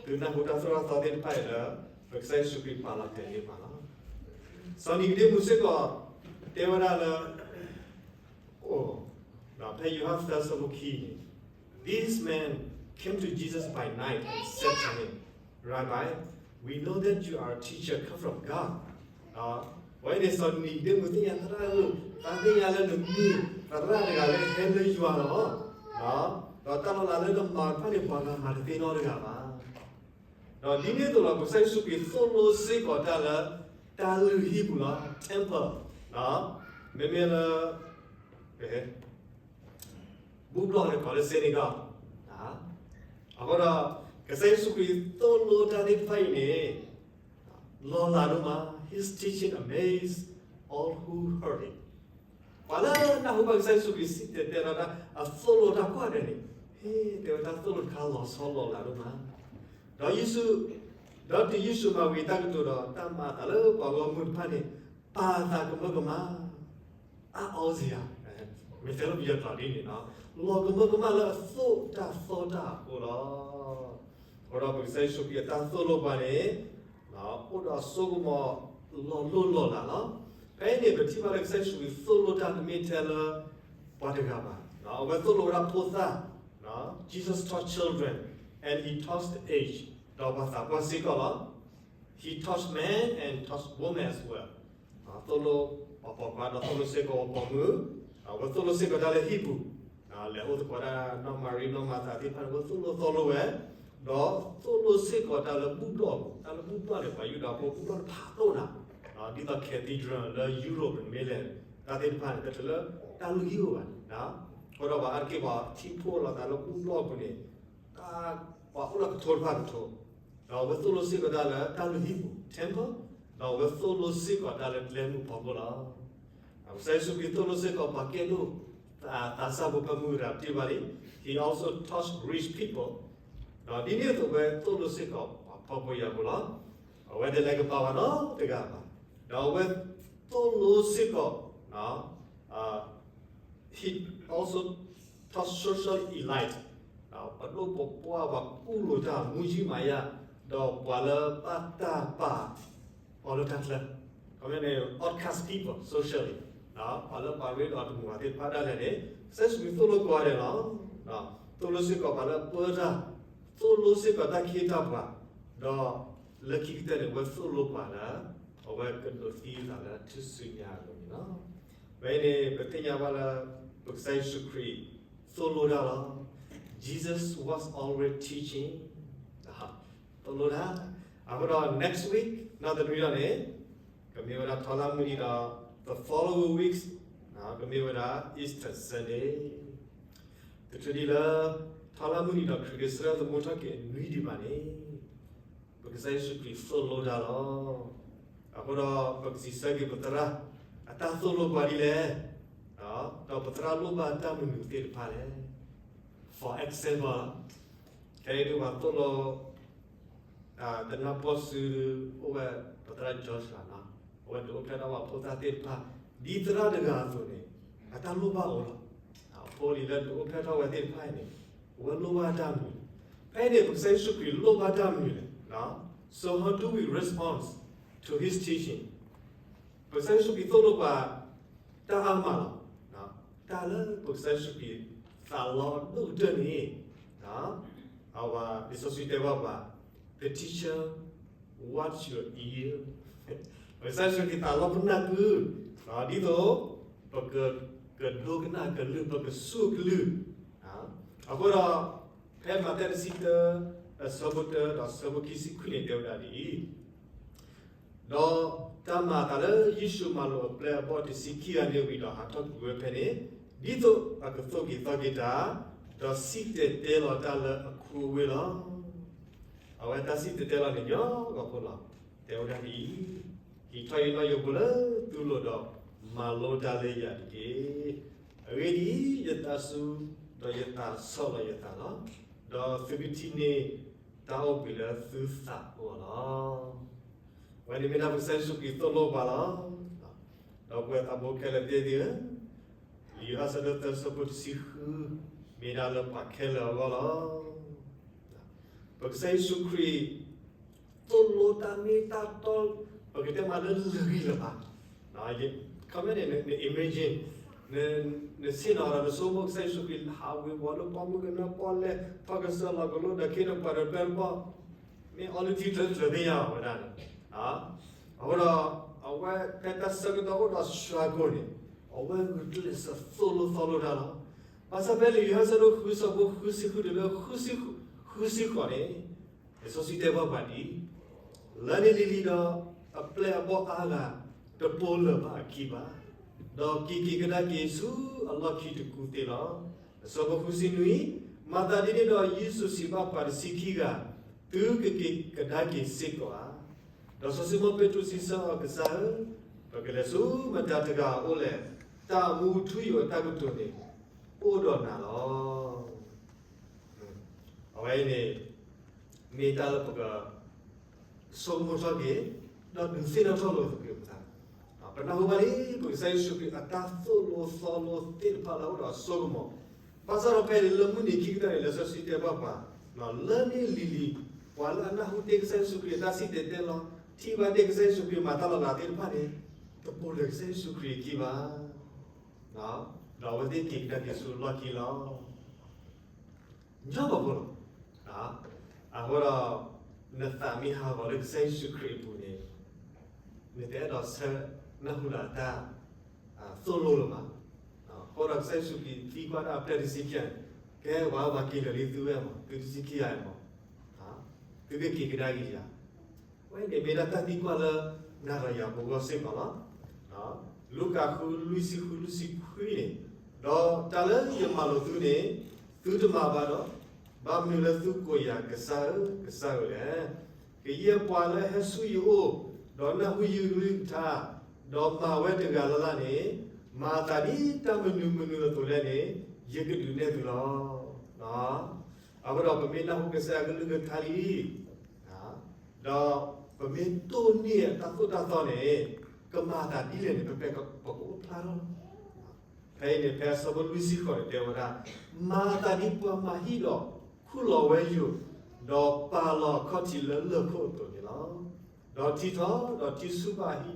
သုနၢ်ဟူတၢ်သိၣ်တၢ်သီသ့ၣ်တဖၣ်အံၤလၢ ပကစၢ်ယ့ၣ်ၡူးခရံာ်ပာ်လီၤတဲာ်န့ၢ်ပှၤလီၤ. စီၤနံၤကဒ့မူးစ့ၢ်ကီး တဲဝဲဒၣ်လၢ အိၣ်, ဖဲယိၤဟၣ်သၢဆၢဖိခံန့ၣ်, These men came to Jesus by night and said to him, Rabbi, we know that you are a teacher come from God. အဝဲန့ၣ်စီၤနံၤကဒ့မူးသ့ၣ်ညါသရၣ်ဧၢ, သးသ့ၣ်ညါလၢနမ့ၢ်သရၣ်တဂၤလၢဟဲလၢယွၤလီၤ, ဒီးတၢ်လီၤလးလၢနမၤတဖၣ်န့ၣ် ပှၤဂၤမၤတသ့နီတဂၤဘၣ်. ဒီးဒ်န့ၣ်အသိးလီၤ ပကစၢ်ယ့ၣ်ၡူးခရံာ်သိၣ်လိစ့ၢ်ကီးတၢ်လၢ တၢ်လုၢ်ဟံၣ်ပူၤလီၤ temple, မ့မ့ၢ်လၢ ဘူၣ်ဘျီၣ်န့ၣ်ကိးလၢ synagogue, အဃိဒီး ကစၢ်ယ့ၣ်ၡူးခရံာ်သိၣ်လိတၢ်သ့ၣ်တဖၣ်အံၤန့ၣ် လီၤလးဒိၣ်မး, his teaching amazed all who heard it. ပှၤလၢနၢ်ဟူဘၣ်ကစၢ်ယ့ၣ်ၡူးခရံာ်စံၣ်တဲၤတဲလီၤတၢ် အသိၣ်လိတၢ်ကိးဂၤဒဲးန့ၣ်, ဟ့ၣ် တဲဝဲတၢ်သိၣ်လိတခါလီၤဆီလီၤလးဒိၣ်မး, ဒီးယ့ၣ်ၡူး, ဒီးတုၤယ့ၣ်ၡူးမၤဝံၤတၢ်ကတိၤဒီး တၢ်မၤအသးလၢပှၤဂီၢ်မုၢ်တဖၣ်န့ၣ် ပာ်သးကမၢကမၣ် အါအီစ့ဧါ, မ့ၢ်တဲလၢပယီၤကျိာ်ဒ်န့ၣ်, လီၤကမၢကမၣ်လၢအသိၣ်တၢ်သီတၢ်အဃိလီၤ. အဃိဒီးပကစၢ်ယ့ၣ်ၡူးခရံာ်အတၢ်သိၣ်လိပှၤန့ၣ် အိၣ်ဒီးအစိကမီၤလီၤလိၢ်လီၤလးလီၤ. ဖဲအံၤန့ၣ် ပထံၣ်ဘၣ်လၢကစၢ်ယ့ၣ်ၡူးခရံာ်သိၣ်လိတၢ်တမ့ၢ်ထဲလၢ ပှၤတဂၤဘၣ်, အဝဲသိၣ်လိဝဲဒၣ်ဖိသၣ်, Jesus taught children and he taught the aged, ဒီးပှၤသးပှၢ်စ့ၢ်ကီးလီၤ. He taught men and taught women as well. သိၣ်လိပှၤပိာ်ခွါဒီးသိၣ်လိစ့ၢ်ကီးပှၤပိာ်မုၣ်, အဝဲသိၣ်လိစ့ၢ်ကီးတၢ်လၢဟံၣ်ပူၤ, လဲၤအိၣ်သကိးဒၣ်နီၢ်မၤရံနီၢ်မၤသးသ့ၣ်တဖၣ်န့ၣ် အဝဲသိၣ်လိသီလိဝဲ, ဒီးသိၣ်လိစ့ၢ်ကီးတၢ်လၢဘူၣ်ဘျီၣ်အပူၤ, တၢ်လၢဘူၣ်ဘျီၣ်န့ၣ် ပှၤယူဒၤဖိဘူၣ်ဘျီၣ်တဖးဒိၣ်နၤ, ဒ်သိး cathedral လၢ Europe န့ၣ်မ့ၢ်လဲၣ်, တၢ်သ့ၣ်တဖၣ်န့ၣ် တချုးလၢတၢ်လုၢ်ဟံၣ်အိၣ်ဘၣ်န့ၣ်, အဃိဒီးပှၤအါတက့ၢ်ပှၤထံၣ်ဖှိၣ်လိာ်သးလၢဘူၣ်ဘျီၣ်အပူၤန့ၣ်, ပှၤအိၣ်လၢကထိတဖၣ်ကထိ, ဒီးအဝဲသိၣ်လိစ့ၢ်ကီးတၢ်လၢတၢ်လုၢ်ဟံၣ်ပူၤ temple, ဒီးအဝဲသိၣ်လိစ့ၢ်ကီးတၢ်လၢကျဲမုၢ်ဖီခိၣ်လီၤ. ကစၢ်ယ့ၣ်ၡူးခရံာ်သိၣ်လိစ့ၢ်ကီးပှၤကဲဒိၣ်, သးစၢ်ဖိဖဲမုၢ်ဂၤတ့ၢ်ဘၣ်လံ, he also taught rich people, ဒီးဒ်န့ၣ်အသိးအဝဲသိၣ်လိစ့ၢ်ကီးပှၤဖှီၣ်ဖိယာ်ဖိလီၤ. အဝဲတလဲၤကပၤဘၣ်နီတဂၤဘၣ်, ဒီးအဝဲသိၣ်လိစ့ၢ်ကီး he also taught social elite, ပဒိၣ်ပပှၢ်ပှၤကူၣ်လိာ်တၢ်မူကံမၤယါ, ဒီးပှၤလၢဘၣ်တၢ်ပာ်အီၤလၢတၢ်ချၢ, ခီမ့ၢ်န့ၣ် outcast people socially, ပှၤလၢပှၤရ့ဒီးတမုာ်ဘၣ်သ့ၣ်တဖၣ်ဒၣ်လဲာ်န့ၣ်, ကစၢ်ယ့ၣ်ၡူးခရံာ်သိၣ်လိကိးဂၤဒဲးလီၤ. သိၣ်လိစ့ၢ်ကီးပှၤလၢပၢတၢ်, သိၣ်လိစ့ၢ်ကီးတၢ်ခ့တၢ်ပှၤ, ဒီးလၢခံကတၢၢ်န့ၣ် အဝဲသိၣ်လိပှၤလၢ အဝဲကဒိးသံအသးလၢထူၣ်စုညါအလိၤန့ၣ်လီၤ. ဖဲအံၤန့ၣ် ပသ့ၣ်ညါဘၣ်လၢ ပကစၢ်ယ့ၣ်ၡူးခရံာ်သိၣ်လိတၢ်လီၤ. Jesus was already teaching, သိၣ်လိတၢ်, အဃိဒီး next week နီၢ်တနွံဒီးန့ၣ် ကမ့ၢ်ဝဲဒၣ်ထီလါမုၢ်နံၤဒီး the following weeks ကမ့ၢ်ဝဲဒၣ် Easter Sunday, တချုးဒံးလၢ ထီလါမုၢ်နံၤဒီး ခရံာ်ကစၢ်သမူထီၣ်က့ၤအနွံဒံးဘၣ်န့ၣ်, ပကစၢ်ယ့ၣ်ၡူးခရံာ်သိၣ်လိတၢ်လီၤ. အဃိဒီးပကစံးဆၢက့ၤပသရၣ် အတၢ်သိၣ်လိပှၤဒ်လဲၣ်, ဒီးပသရၣ်လိၣ်ဘၣ်တၢ်မနုၤသ့ၣ်တဖၣ်လဲၣ်. For example, ခဲအံၤဒုးပှၤသိၣ်လိ တနၢ်ပီၢ်စု အိၣ်ဝဲ ပသရၣ် George လီၤ, အဝဲဒုးအိၣ်ဖျဲၣ်ထီၣ်ဝဲဖိသၣ်သ့ၣ်တဖၣ် ဒ်သရၣ်တဂၤအသိးန့ၣ် အတၢ်လိၣ်ဘၣ်အိၣ်လီၤ. ဖိလံၤလၢဒုးအိၣ်ဖျဲၣ်ထီၣ်ဝဲသ့ၣ်တဖၣ်အံၤန့ၣ် အဝဲလိၣ်ဘၣ်တၢ်မနုၤ, ဖဲအံၤန့ၣ် ပကစၢ်ယ့ၣ်ၡူးခရံာ်လိၣ်ဘၣ်တၢ်မနုၤလဲၣ်. So how do we respond to his teaching? ပကစၢ်ယ့ၣ်ၡူးခရံာ်သိၣ်လိပှၤ တၢ်အါမးလီၤ. တၢ်လၢပကစၢ်ယ့ၣ်ၡူးခရံာ်သးလီအဒိၣ်ကတၢၢ်န့ၣ်, အဝဲ လံာ်စီဆှံတဲဘၣ်ပှၤ, the teacher watch your ear, ပကစၢ်ယ့ၣ်ၡူးခရံာ်သးလီပနၢ်ကု, ဒ်သိး ပက ကဒိကနၣ်ကလုၢ် ပကစူၢ်ကလုၢ်, အဃိဒီး ဖဲ ဖဲမးသဲတဆံတၢ အဆၢဖိတၢဒီးဆၢဖိခံဆံခွံန့ၣ်တဲဝဲဒၣ်ဒ်အံၤ, ဒီးတၢ်မၤအသးလၢယ့ၣ်ၡူးမၤလိာ်အပျဲၢ်အဘီၣ်တဆံခံဂၤန့ၣ်ဝံၤဒီးဟးထီၣ်ကွံာ်ဝဲဖဲန့ၣ်, ဒ်သိးအကသိၣ်က့ၤသီက့ၤတၢ်, ဒီးစံၣ်တဲၤတဲလီၤတၢ်လၢအခူအဝ့ၢ်လီၤ. အဝဲတၢ်စံၣ်တဲၤတဲလီၤန့ၣ်ညီဂီၢ်ဖိလီၤ. တဲဝဲဒၣ်ဒ်အံၤ, ဟံးထီၣ်ယနီၣ်ယိးဖိလၢသုလိၤဒီးမၤလိတၢ်လၢယၤတက့ၢ်. အဂ့ၢ်ဒ်အံၤ, ယသးစူၤ, ဒီးယသးဆီၣ်လီၤယသးလီၤ. ဒီးသုကထံၣ်န့ၢ်တၢ်အိၣ်ဘှံးလၢသုသးအဂီၢ်လီၤ. အဝဲန့ၣ်မ့ၢ်ဒၣ်ပကစၢ်ယ့ၣ်ၡူးခရံာ်သိၣ်လိပှၤလီၤ. ဒီးပဝဲသးဖိခဲလၢာ်သ့ၣ်သ့ၣ်ဧၢ, လံာ်ယိၤဟၣ်အဆၢဒိၣ်သၢဆၢဖိတဆံဃု, မ့ၢ်ဒၣ်လၢပှၤခဲလၢာ်အဂီၢ်လီၤ. ပကစၢ်ယ့ၣ်ၡူးခရံာ် သိၣ်လိတၢ်မ့ၢ်တၢ်တီ, ပကတဲမးလၢလၢာ်ဂံၢ်လၢာ်ဘါ, ခီမ့ၢ်န့ၣ် န imagine, နဆ့ၣ်နီၤဒီးနဆိကမိၣ်ကစၢ်ယ့ၣ်ၡူးခရံာ် ဟးဝ့ၤဝီၤလၢပှၢ်မုၢ်ကနၢပီၣ်လဲၣ်, ထီၣ်ကစၢၢ်လီၤကလိဒီးခ့ဒီးပှၤဒီးပျဲၢ်တဘီၣ်, မ့ၢ်အီလၢထံချၢချၢသ့ၣ်ညါအီၤဝဲဒၣ်န့ၣ်, အဃိဒီး အဝဲဖဲတၢ်ဆၢကတီၢ်အိၣ်ဒီး struggle န့ၣ်, အဝဲဂုာ်ကျဲးစၢးသိၣ်လိသီလိတၢ်လီၤ. ဘၣ်ဆၣ်ဖဲလံာ်ယိၤဟၣ်အဆၢဒိၣ်ဃုဆၢဖိဃုဆံဃုတုၤလၢ ဃုဆံဃိးန့ၣ်, လံာ်စီဆှံတဲဘၣ်ပှၤဒ်အံၤ, လၢန့ၣ်လံၤလံၤဒီး အပျဲၢ်အဘီၣ်အါဂၤ တပိာ်လၢာ်ဘၣ်အခံဘၣ်, ဒီးက့ၤက့ၤကဒါက့ၤဆူအလီၢ်ခံတကူသ့လီၤ. အဆၢဖိဃုဆံနွံ, မၤသးဒ်န့ၣ်ဒီး ယ့ၣ်ၡူးစံးဘၣ်ပှၤတဆံခံဂၤ, သုကက့ၤကဒါက့ၤစ့ၢ်ကီးဧါ. ဒီးစီၤၡံမိၣ်ပ့းတရူးစံးဆၢအီၤ, ကစၢ်ဧၢ, ပကလဲၤဆူမတၤတဂၤအအိၣ်လဲၣ်. တၢ်မူထူယိာ်အတၢ်ကတိၤန့ၣ် အိၣ်ဒီးနၤလီၤ. အဝဲအံၤန့ၣ် မ့ၢ်တၢ်လၢပက ဆိကမိၣ်ထီၣ်က့ၤ, ဒီးဒုးသ့ၣ်နီၣ်ထီၣ်လိာ်သကိးပသး. ပနၢ်ဟူဘၣ်လံ ပကစၢ်ယ့ၣ်ၡူးခရံာ်အတၢ်သိၣ်လိသီလိသ့ၣ်တဖၣ်လၢအအိၣ်ဒီးအစိကမီၤ, ဘၣ်ဆၣ်ဒီးဖဲလၢမုၢ်နံၤခံကတၢၢ်န့ၣ် လံာ်စီဆှံတဲဘၣ်ပှၤ, လၢန့ၣ်လံၤလံၤ, ပှၤလၢအနၢ်ဟူတ့ၢ်ကစၢ်ယ့ၣ်ၡူးခရံာ်အတၢ်စံၣ်တဲၤတဲလီၤ, ထံၣ်ဘၣ်တ့ၢ်ကစၢ်ယ့ၣ်ၡူးခရံာ်မၤတၢ်လီၤလးသ့ၣ်တဖၣ်န့ၣ်, တပိာ်လၢာ်ကစၢ်ယ့ၣ်ၡူးခရံာ်အခံဘၣ်. ဒီးအဝဲသ့ၣ်က့ၤကဒါက့ၤဆူလီၢ်ခံလီၤ. ညီဘၣ်ဖိလီၤ. အဃိဒီး နသးမ့ၢ်ဟးဂီၤလၢကစၢ်ယ့ၣ်ၡူးခရံာ်အပူၤန့ၣ်, နတအဲၣ်ဒိးဆၢနၢ်ဟူလၢအတၢ်သိၣ်လိလၢၤဘၣ်. အဃိဒီးကစၢ်ယ့ၣ်ၡူးခရံာ်သံကွၢ်ဒၣ်အပျဲၢ်တဆံခံဂၤန့ၣ်, ကဲပှၤပှၤက့ၤလၢာ်လံသုဝဲမး, သုတဆံခံဂၤမး, သုကက့ၤကဒါက့ၤယၤ ဝဲန့ၣ်မ့ၢ်ဒၣ်တၢ်သံကွၢ်လၢနၤဒီးယၤပဂီၢ်စ့ၢ်ကီးလီၤ. လူၤကၣ်ဃုလွံၢ်ဆံဃုလွံၢ်ဆံခွံန့ၣ်, ဒီးတၢ်လၢယမၤလိာ်သုန့ၣ်, သုတမၤဘၣ်ဒီး, ဘၣ်မနုၤလၢသုကိးယၤကစၢ်ဧၢ, ကစၢ်ဧၢလဲၣ်. ကယဲၢ်ပှၤလၢအဟဲဆူယအိၣ်, ဒီးနၢ်ဟူယကလုၢ်ကထါ, ဒီးမၤဝဲတဂၤလၢ်လၢ်န့ၣ်, မၤအသးဒ်တၢ်မနုၤမနုၤအသိးလဲၣ်န့ၣ်, ယကဒုးနဲၣ်သုလီၤ. အဃိဒီးပမ့ၢ်နၢ်ဟူကစၢ်ယွၤကလုၢ်ကထါလံ, ဒီးပမ့ၢ်တိၢ်န့ၢ်အတၢ်သိၣ်တၢ်သီန့ၣ်, ကမၤအသးဒ်လဲၣ်န့ၣ် ပပဲပကအိၣ်ဖျါထီၣ်လီၤ. ဖဲအံၤန့ၣ် ဖဲအဆၢဖိလွံၢ်ဆံဃိးန့ၣ်တဲဝဲဒၣ်, မၤအသးဒ်ပှၤမၤဟံၣ်ဒီးခူၣ်လီၤဝဲယိာ်, ဒီးပာ်လီၤအခီၣ်ထံးလၢလၢၢ်ခိၣ်အသိးန့ၣ်လီၤ. ဒီးထံထီၣ်ဒီးထံဆူၣ်ဘၣ်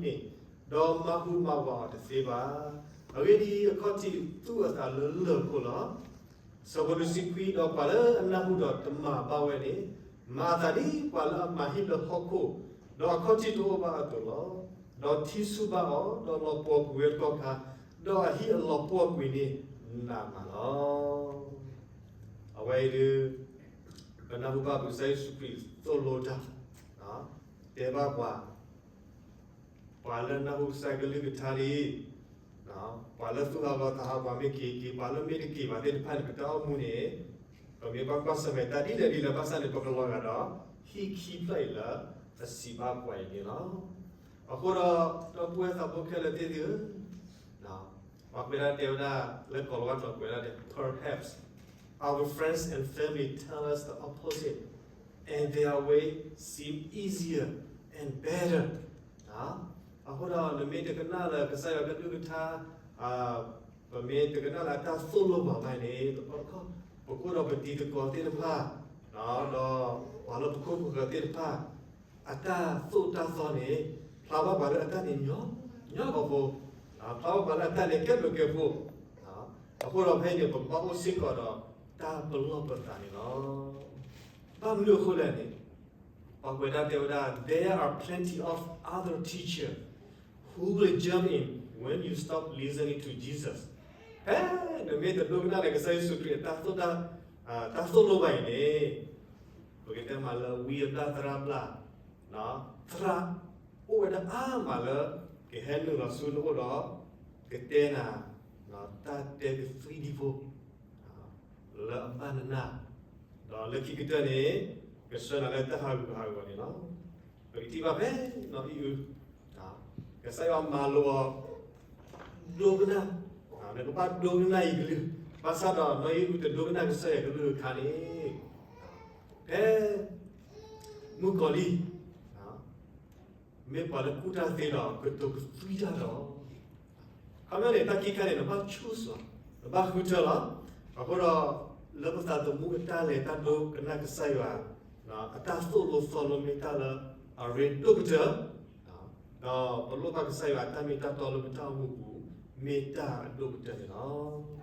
အဟံၣ်န့ၣ်, ဒီးမၤဟူးမၤဝးအီၤတသ့ဘၣ်. အဂ့ၢ်ဒ်အံၤ, အခီၣ်ထံးသူၣ်အသးလၢလၢၢ်ခိၣ်လီၤ. ဆၢဖိလွံၢ်ဆံခွံ, ဒီးပှၤလၢအနၢ်ဟူဒီးတမၤဘၣ်ဝဲန့ၣ်, မၤအသးဒ်ပှၤလၢအမၤဟံၣ်လၢဟီၣ်ခိၣ်, ဒီးအခီၣ်ထံးတအိၣ်ဘၣ်အသိးလီၤ. ဒီးထံဆူၣ်ဘၣ်အီၤ, ဒီးလီၤပှီၢ်ကွံာ်ဝဲတကီၢ်ခါ, ဒီးအဟံၣ်အလီၤပှီၢ်ကွံာ်န့ၣ်နးမးလီၤ. အဝဲအံၤဒုး ပနၢ်ဟူဘၣ်ပကစၢ်ယ့ၣ်ၡူးခရံာ်သိၣ်လိတၢ်, တဲဘၣ်ပှၤ, ပှၤလၢနၢ်ဟူကစၢ်ယွၤကလုၢ်ကထါလံ, ပှၤလၢသူၣ်ဟးဂီၤသးဟးဂီၤမ့ၢ်က့ၤက့ၤ, ပှၤလၢမ့ၢ်တက့ၤဘၣ်သ့ၣ်တဖၣ်န့ၣ် ပတၢ်အိၣ်မူန့ၣ်, ပမ့ၢ်ဘၣ်ကွၢ်ဆၢၣ်မဲာ်တၢ်ဒ်လဲၣ်ဒ်လဲၣ်ဘၣ်ဆၣ်န့ၣ် ပကလီၤဂာ်ဒီး ဟံၣ်ခံဖျၢၣ်အံၤလၢအစံးဘၣ်ပှၤအံၤန့ၣ်လီၤ. အဃိဒီး ဒီပုၢ်ဝဲၢ်သးဘိခဲလၢာ်သ့ၣ်သုဧၢ, ပှၤကွဲးဒၣ်တဲဝဲဒၣ် လၢကီၢ်လီၤဝါကျိာ်ကွဲးဒၣ်န့ၣ် perhaps our friends and family tell us the opposite and their way seem easier and better. အဃိဒီး နမ့ၢ်တကနၣ်လၢကစၢ်ယွၤကလုၢ်ကထါ, ပမ့ၢ်တကနၣ်လၢအတၢ်သိၣ်လိပှၤဘၣ်န့ၣ်, ပကအိၣ်ဒီးပတံၤသကိးသ့ၣ်တဖၣ်, ဒီးပှၤလၢပခိၣ်ပဃၢၤသ့ၣ်တဖၣ် အတၢ်သိၣ်တၢ်သီန့ၣ် ဖျါဘၣ်ပှၤလၢအတၢ်န့ၣ်ညီ, ညီကီၢ်ဖိ, ဖျါဘၣ်ပှၤလၢအတၢ်န့ၣ် ကဲဘျုးကဲဖှိၣ်, အဃိဒီးဖဲအံၤန့ၣ် ပကဘၣ်အိၣ်စ့ၢ်ကီးဒီးတၢ်ပလီၢ်ပသးန့ၣ်လီၤ. ဘၣ်မနုၤအဃိလဲၣ်န့ၣ်, ပှၤကွဲးဒၣ်တဲဝဲဒၣ် there are plenty of other teachers who will jump in when you stop listening to Jesus. ဖဲနမ့ၢ်တဒိကနၣ်လၢကစၢ်ယ့ၣ်ၡူးခရံာ်အတၢ်သိၣ်တၢ် တၢ်သိၣ်လိဘၣ်အံၤန့ၣ် ပကတဲမးလၢဝံအဘျၣ်သရၣ်ဘျၣ်, သရၣ်အိၣ်ဝဲဒၣ်အါမးလၢ ကဟဲနုာ်လီၤဆူနအိၣ်ဒီး ကတဲနၤ တၢ်တဲကသွံဒံဖိ လၢအဘၣ်နနၢ်, ဒီးလၢခံကတၢၢ်န့ၣ် ကဆှၢနၤလၢတၢ်ဟးဂူာ်ဟးဂီၤန့ၣ်လီၤ. ပကထံၣ်ဘၣ်ဖဲနီၢ်အံၣ်အု ကစၢ်ယွၤမၤလိာ်အီၤ ဒိကနၣ်, နကဘၣ်ဒိကနၣ်ယကလုၢ်, ဘၣ်ဆၣ်ဒီးနီၢ်အံၣ်အုတဒိကနၣ်ကစၢ်ယွၤကလုၢ်အခါန့ၣ်, ဖဲမုၣ်ကီၤလံၢ် မ့ၢ်ပှၤလၢကူၣ်တၢ်သ့ဒီး ကတိၤကသွံတ�ၢ်ဒီး, ခီပညီန့ၣ် တၢ်ခံခါန့ၣ် နဘၣ်ဆူၣ်စ့ၢ်, နဘၣ်ဃုထၢလီၤ. အဃိဒီး လၢပသးသမူအတၢ်လဲၤတၢ်ဒိကနၣ်ကစၢ်ယွၤ အတၢ်သိၣ်လိသီလိမ့ၢ်တၢ်လၢအရ့ဒိၣ်ကတၢၢ်, ဒီးပလိၣ်ဘၣ်ကစၢ်ယွၤအတၢ်မ့ၢ်တၢ်တီလၢပတၢ်အိၣ်မူပူၤ မ့ၢ်တၢ်အဒိၣ်ကတၢၢ်န့ၣ်လီၤ.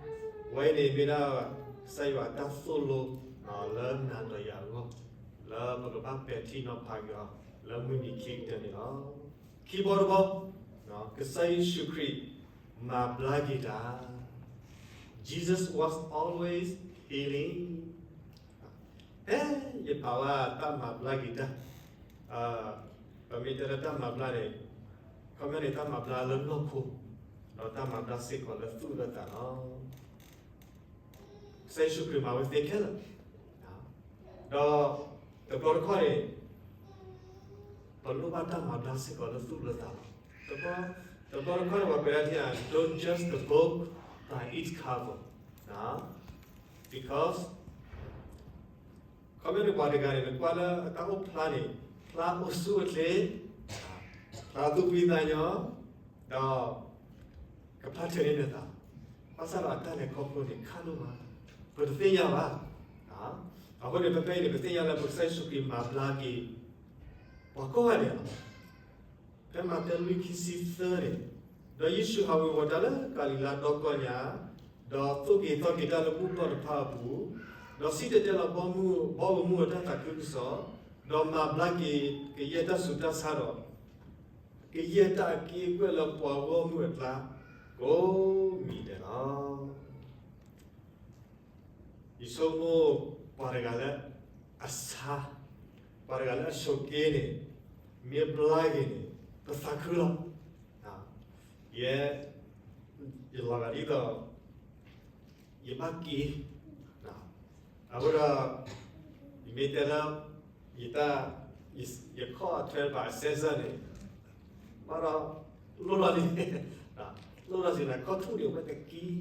ဝဲအံၤန့ၣ်မ့ၢ်ဒၣ် ကစၢ်ယွၤအတၢ်သိၣ်လိ လၢနၤဒီးယၤအဂီၢ် လၢပကဘၣ်ပဲာ်ထံနီၤဖးက့ၤအီၤ လၢမုၢ်နံၤခံကတၢၢ်န့ၣ်လီၤ. ခံဘီတဘီ, ကစၢ်ယ့ၣ်ၡူးခရံာ် မၤဘျါက့ၤတၢ်, Jesus was always healing. ဖဲယဖးဝဲတၢ်မၤဘျါက့ၤတၢ်, ပမ့ၢ်တဲလၢတၢ်မၤဘျါန့ၣ်, ခီပညီန့ၣ် တၢ်မၤဘျါလၢနီၢ်ခိ, ဒီးတၢ်မၤဘျါစ့ၢ်ကီးလၢသူၣ်လၢသးလီၤ. ကစၢ်ယ့ၣ်ၡူးခရံာ်မၤဝဲသ့ခဲလၢာ်, ဒီးတဘျီတခီၣ်န့ၣ် ပလိၣ်ဘၣ်တၢ်မၤဘျါစ့ၢ်ကီးလၢသူၣ်လၢသးလီၤ. တဘျီတခီၣ်န့ၣ် ပှၤကွဲးဒၣ်ထံဧါ, don't judge the book by its cover, because ခီပညီန့ၣ် ပှၤတဂၤန့ၣ် နကွၢ်လၢအတၢ်အိၣ်ဖျါန့ၣ်, ဖျါအိၣ်ဆူၣ်အိၣ်ချ့, ဖျါသူၣ်ဖှံသးညီ, ဒီးကဖျါထၢၣ်န့ၢ်နသး, ဘၣ်ဆၣ်ဒီးအတၢ်လဲၤခီဖျိန့ၣ် ခါဒိၣ်မး, ပတသ့ၣ်ညါဘၣ်. အဃိန့ၣ် ဖဲဖဲအံၤန့ၣ် ပသ့ၣ်ညါလၢပကစၢ်ယ့ၣ်ၡူးခရံာ်မၤဘျါက့ၤ ပှၤကိးဂၤဒဲးလီၤ. ဖဲမးသဲလွံၢ်ခံဆံသၢန့ၣ်, ဒီးယ့ၣ်ၡူးဟးဝ့ၤဝီၤတၢ်လၢကၤလံၤလါဒီကီၢ်ညါ, ဒီးသိၣ်က့ၤသီက့ၤတၢ်လၢဘူၣ်ထီၣ်တဖၣ်အပူၤ, ဒီးစံၣ်တဲၤတဲလီၤဘီမုၢ်, ဘီဧိၤမုၢ်ဧိၤတၢ်သးခုကစီၣ်, ဒီးမၤဘျါက့ၤကယဲၢ်တၢ်ဆူးတၢ်ဆါဒီး ကယဲၢ်တၢ်အက့ၢ်အကွဲၢ်လၢပှၤဂီၢ်မုၢ်အကျါ ကိးမံၤဒဲးလီၤ. ယဆိကမိၣ်ပှၤတဂၤလၢအဆါ, ပှၤတဂၤလၢအဆိးက့န့ၣ်, မ့ၢ်ဘျါက့ၤန့ၣ် ပသးခုလီၤ. ယဲ, ယလီၤဂာ်ဒ်သိး ယဘၣ်က့ၤ, အဃိဒီး ယမ့ၢ်တဲလၢ ယတၢ်, ယခီၣ်အထွဲဘၣ်အစဲစၢ်န့ၣ်, ဘၣ်ဒီး လိၣ်လီၤလံ, လိၣ်လီၤစံးနၤ ခီၣ်ထူၣ်န့ၣ် အဝဲတက့ၤ,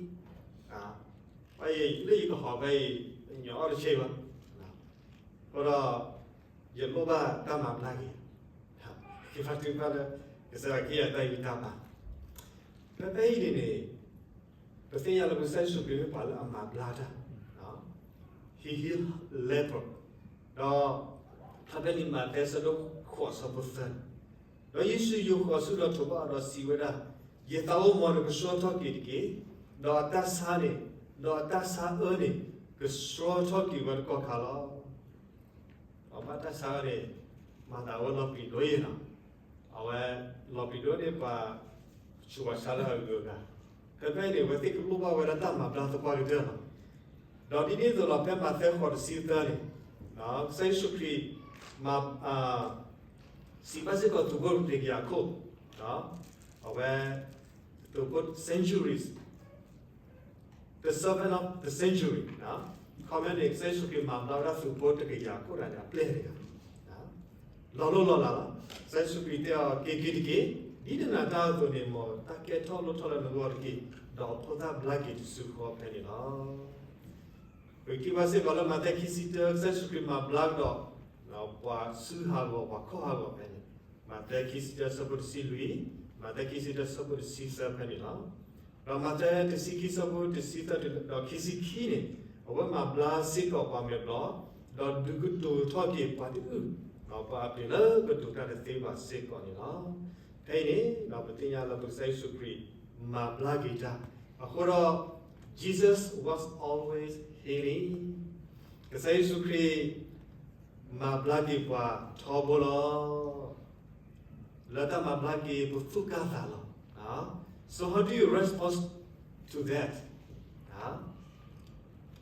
ဘၣ်အံၤလၢယကဟီၣ်ဖဲအံၤ ညီအီၣ်တဆ့ဘၣ်, အဃိဒီး ယလိၣ်ဘၣ်တၢ်မၤဘျါက့ၤ, ကဖးတုၤဖးလၢ ကစၢ်ယွၤက့ယၤတၢ်ဂံၢ်တၢ်ဘါ, ဖဲဖဲအံၤန့ၣ်န့ၣ် ပသ့ၣ်ညါလၢပကစၢ်ယ့ၣ်ၡူးခရံာ်မ့ၢ်ပှၤလၢအမၤဘျါတၢ်, He healed leper, ဒီး ဖဲဖဲန့ၣ် မးသဲဆၢဒိၣ်ဃိးဆၢဖိသၢန့ၣ်, ဒီးယ့ၣ်ၡူးယိးဃီၤဆူဒီးထိးဘၣ်အီၤဒီးစံးဝဲဒၣ်, ယသးအိၣ်မ်နကဆှီထီၣ်က့ၤတက့ၢ်, ဒီးအတၢ်ဆါန့ၣ်, ဒီးအတၢ်ဆါအၢန့ၣ် ကဆှီထီၣ်က့ၤဝဲတကီၢ်ခါလီၤ. အဘၣ်တၢ်ဆါအၢန့ၣ် မၤသးဝဲလီၤပျံၤဒိၣ်အံၤလီၤ. အဝဲ လီၤပျံၤဒိၣ်န့ၢ်ပှၤဆူးပှၤဆါလၢအဂုၤအဂၤ, ဖဲဖဲအံၤန့ၣ် အဝဲသ့ၣ်ကလိၣ်ဘၣ်ဝဲဒၣ်တၢ်မၤဘျါသပှၢ်ကတၢၢ်လီၤ. ဒီးဒ်န့ၣ်အသိးလီၤ ဖဲမးသဲဃိးတဆံသၢန့ၣ်, ကစၢ်ယ့ၣ်ၡူးခရံာ် မၤ စံးဘၣ်စ့ၢ်ကီးသုးဖိတကယၤခိၣ်, အဝဲ သုးဖိ centuries, the servant of the century, ခီမ့ၢ်န့ၣ် ကစၢ်ယ့ၣ်ၡူးခရံာ်မၤဘျါဝဲဒၣ်သုးဖိတကယၤခိၣ်တဂၤန့ၣ် အပျဲၢ်တဂၤ, လီၤလိၢ်လီၤလးလီၤ. ကစၢ်ယ့ၣ်ၡူးခရံာ်တဲအီၤ က့ၤက့ၤတက့ၢ်, ဒ်နနာ်တၢ်အသိးန့ၣ် မ်တၢ်ကဲထီၣ်လိၣ်ထီၣ်လၢနဂီၢ်တက့ၢ်, ဒီးအဖိသၣ်ဘျါက့ၤတစုဃီဖဲန့ၣ်လီၤ. ပကထံၣ်ဘၣ်စ့ၢ်ကီးလၢမးသဲခံဆံတၢ ကစၢ်ယ့ၣ်ၡူးခရံာ်မၤဘျါကဒီး ပှၤစုဟးဂီၤ ပှၤခီၣ်ဟးဂီၤဖဲန့ၣ်, မးသဲခံဆံတၢဆၢဖိတဆံလွံၢ်, မးသဲခံဆံတၢဆၢဖိတဆံသၢဖဲန့ၣ်လီၤ. ဒီးမးသဲတဆံခံဆၢဖိတဆံသၢဒီးခံဆံခံန့ၣ်, အဝဲမၤဘျါစ့ၢ်ကီးပှၤမဲာ်ဘျီၣ်, ဒီးဒုးကတိၤထီၣ်က့ၤပှၤတအုၣ်, ပှၤအပျ့ၤလၢကတိၤတၢ်တသ့ဘၣ်စ့ၢ်ကီးန့ၣ်လီၤ. ဖဲအံၤန့ၣ် ပသ့ၣ်ညါလၢပကစၢ်ယ့ၣ်ၡူးခရံာ် မၤဘျါက့ၤတၢ်, အဃိဒီး Jesus was always healing. ကစၢ်ယ့ၣ်ၡူးခရံာ် မၤဘျါက့ၤပှၤထီဘိလီၤ. လၢတၢ်မၤဘျါက့ၤပသူၣ်ကၢ်သးလီၤ. So how do you respond to that? အ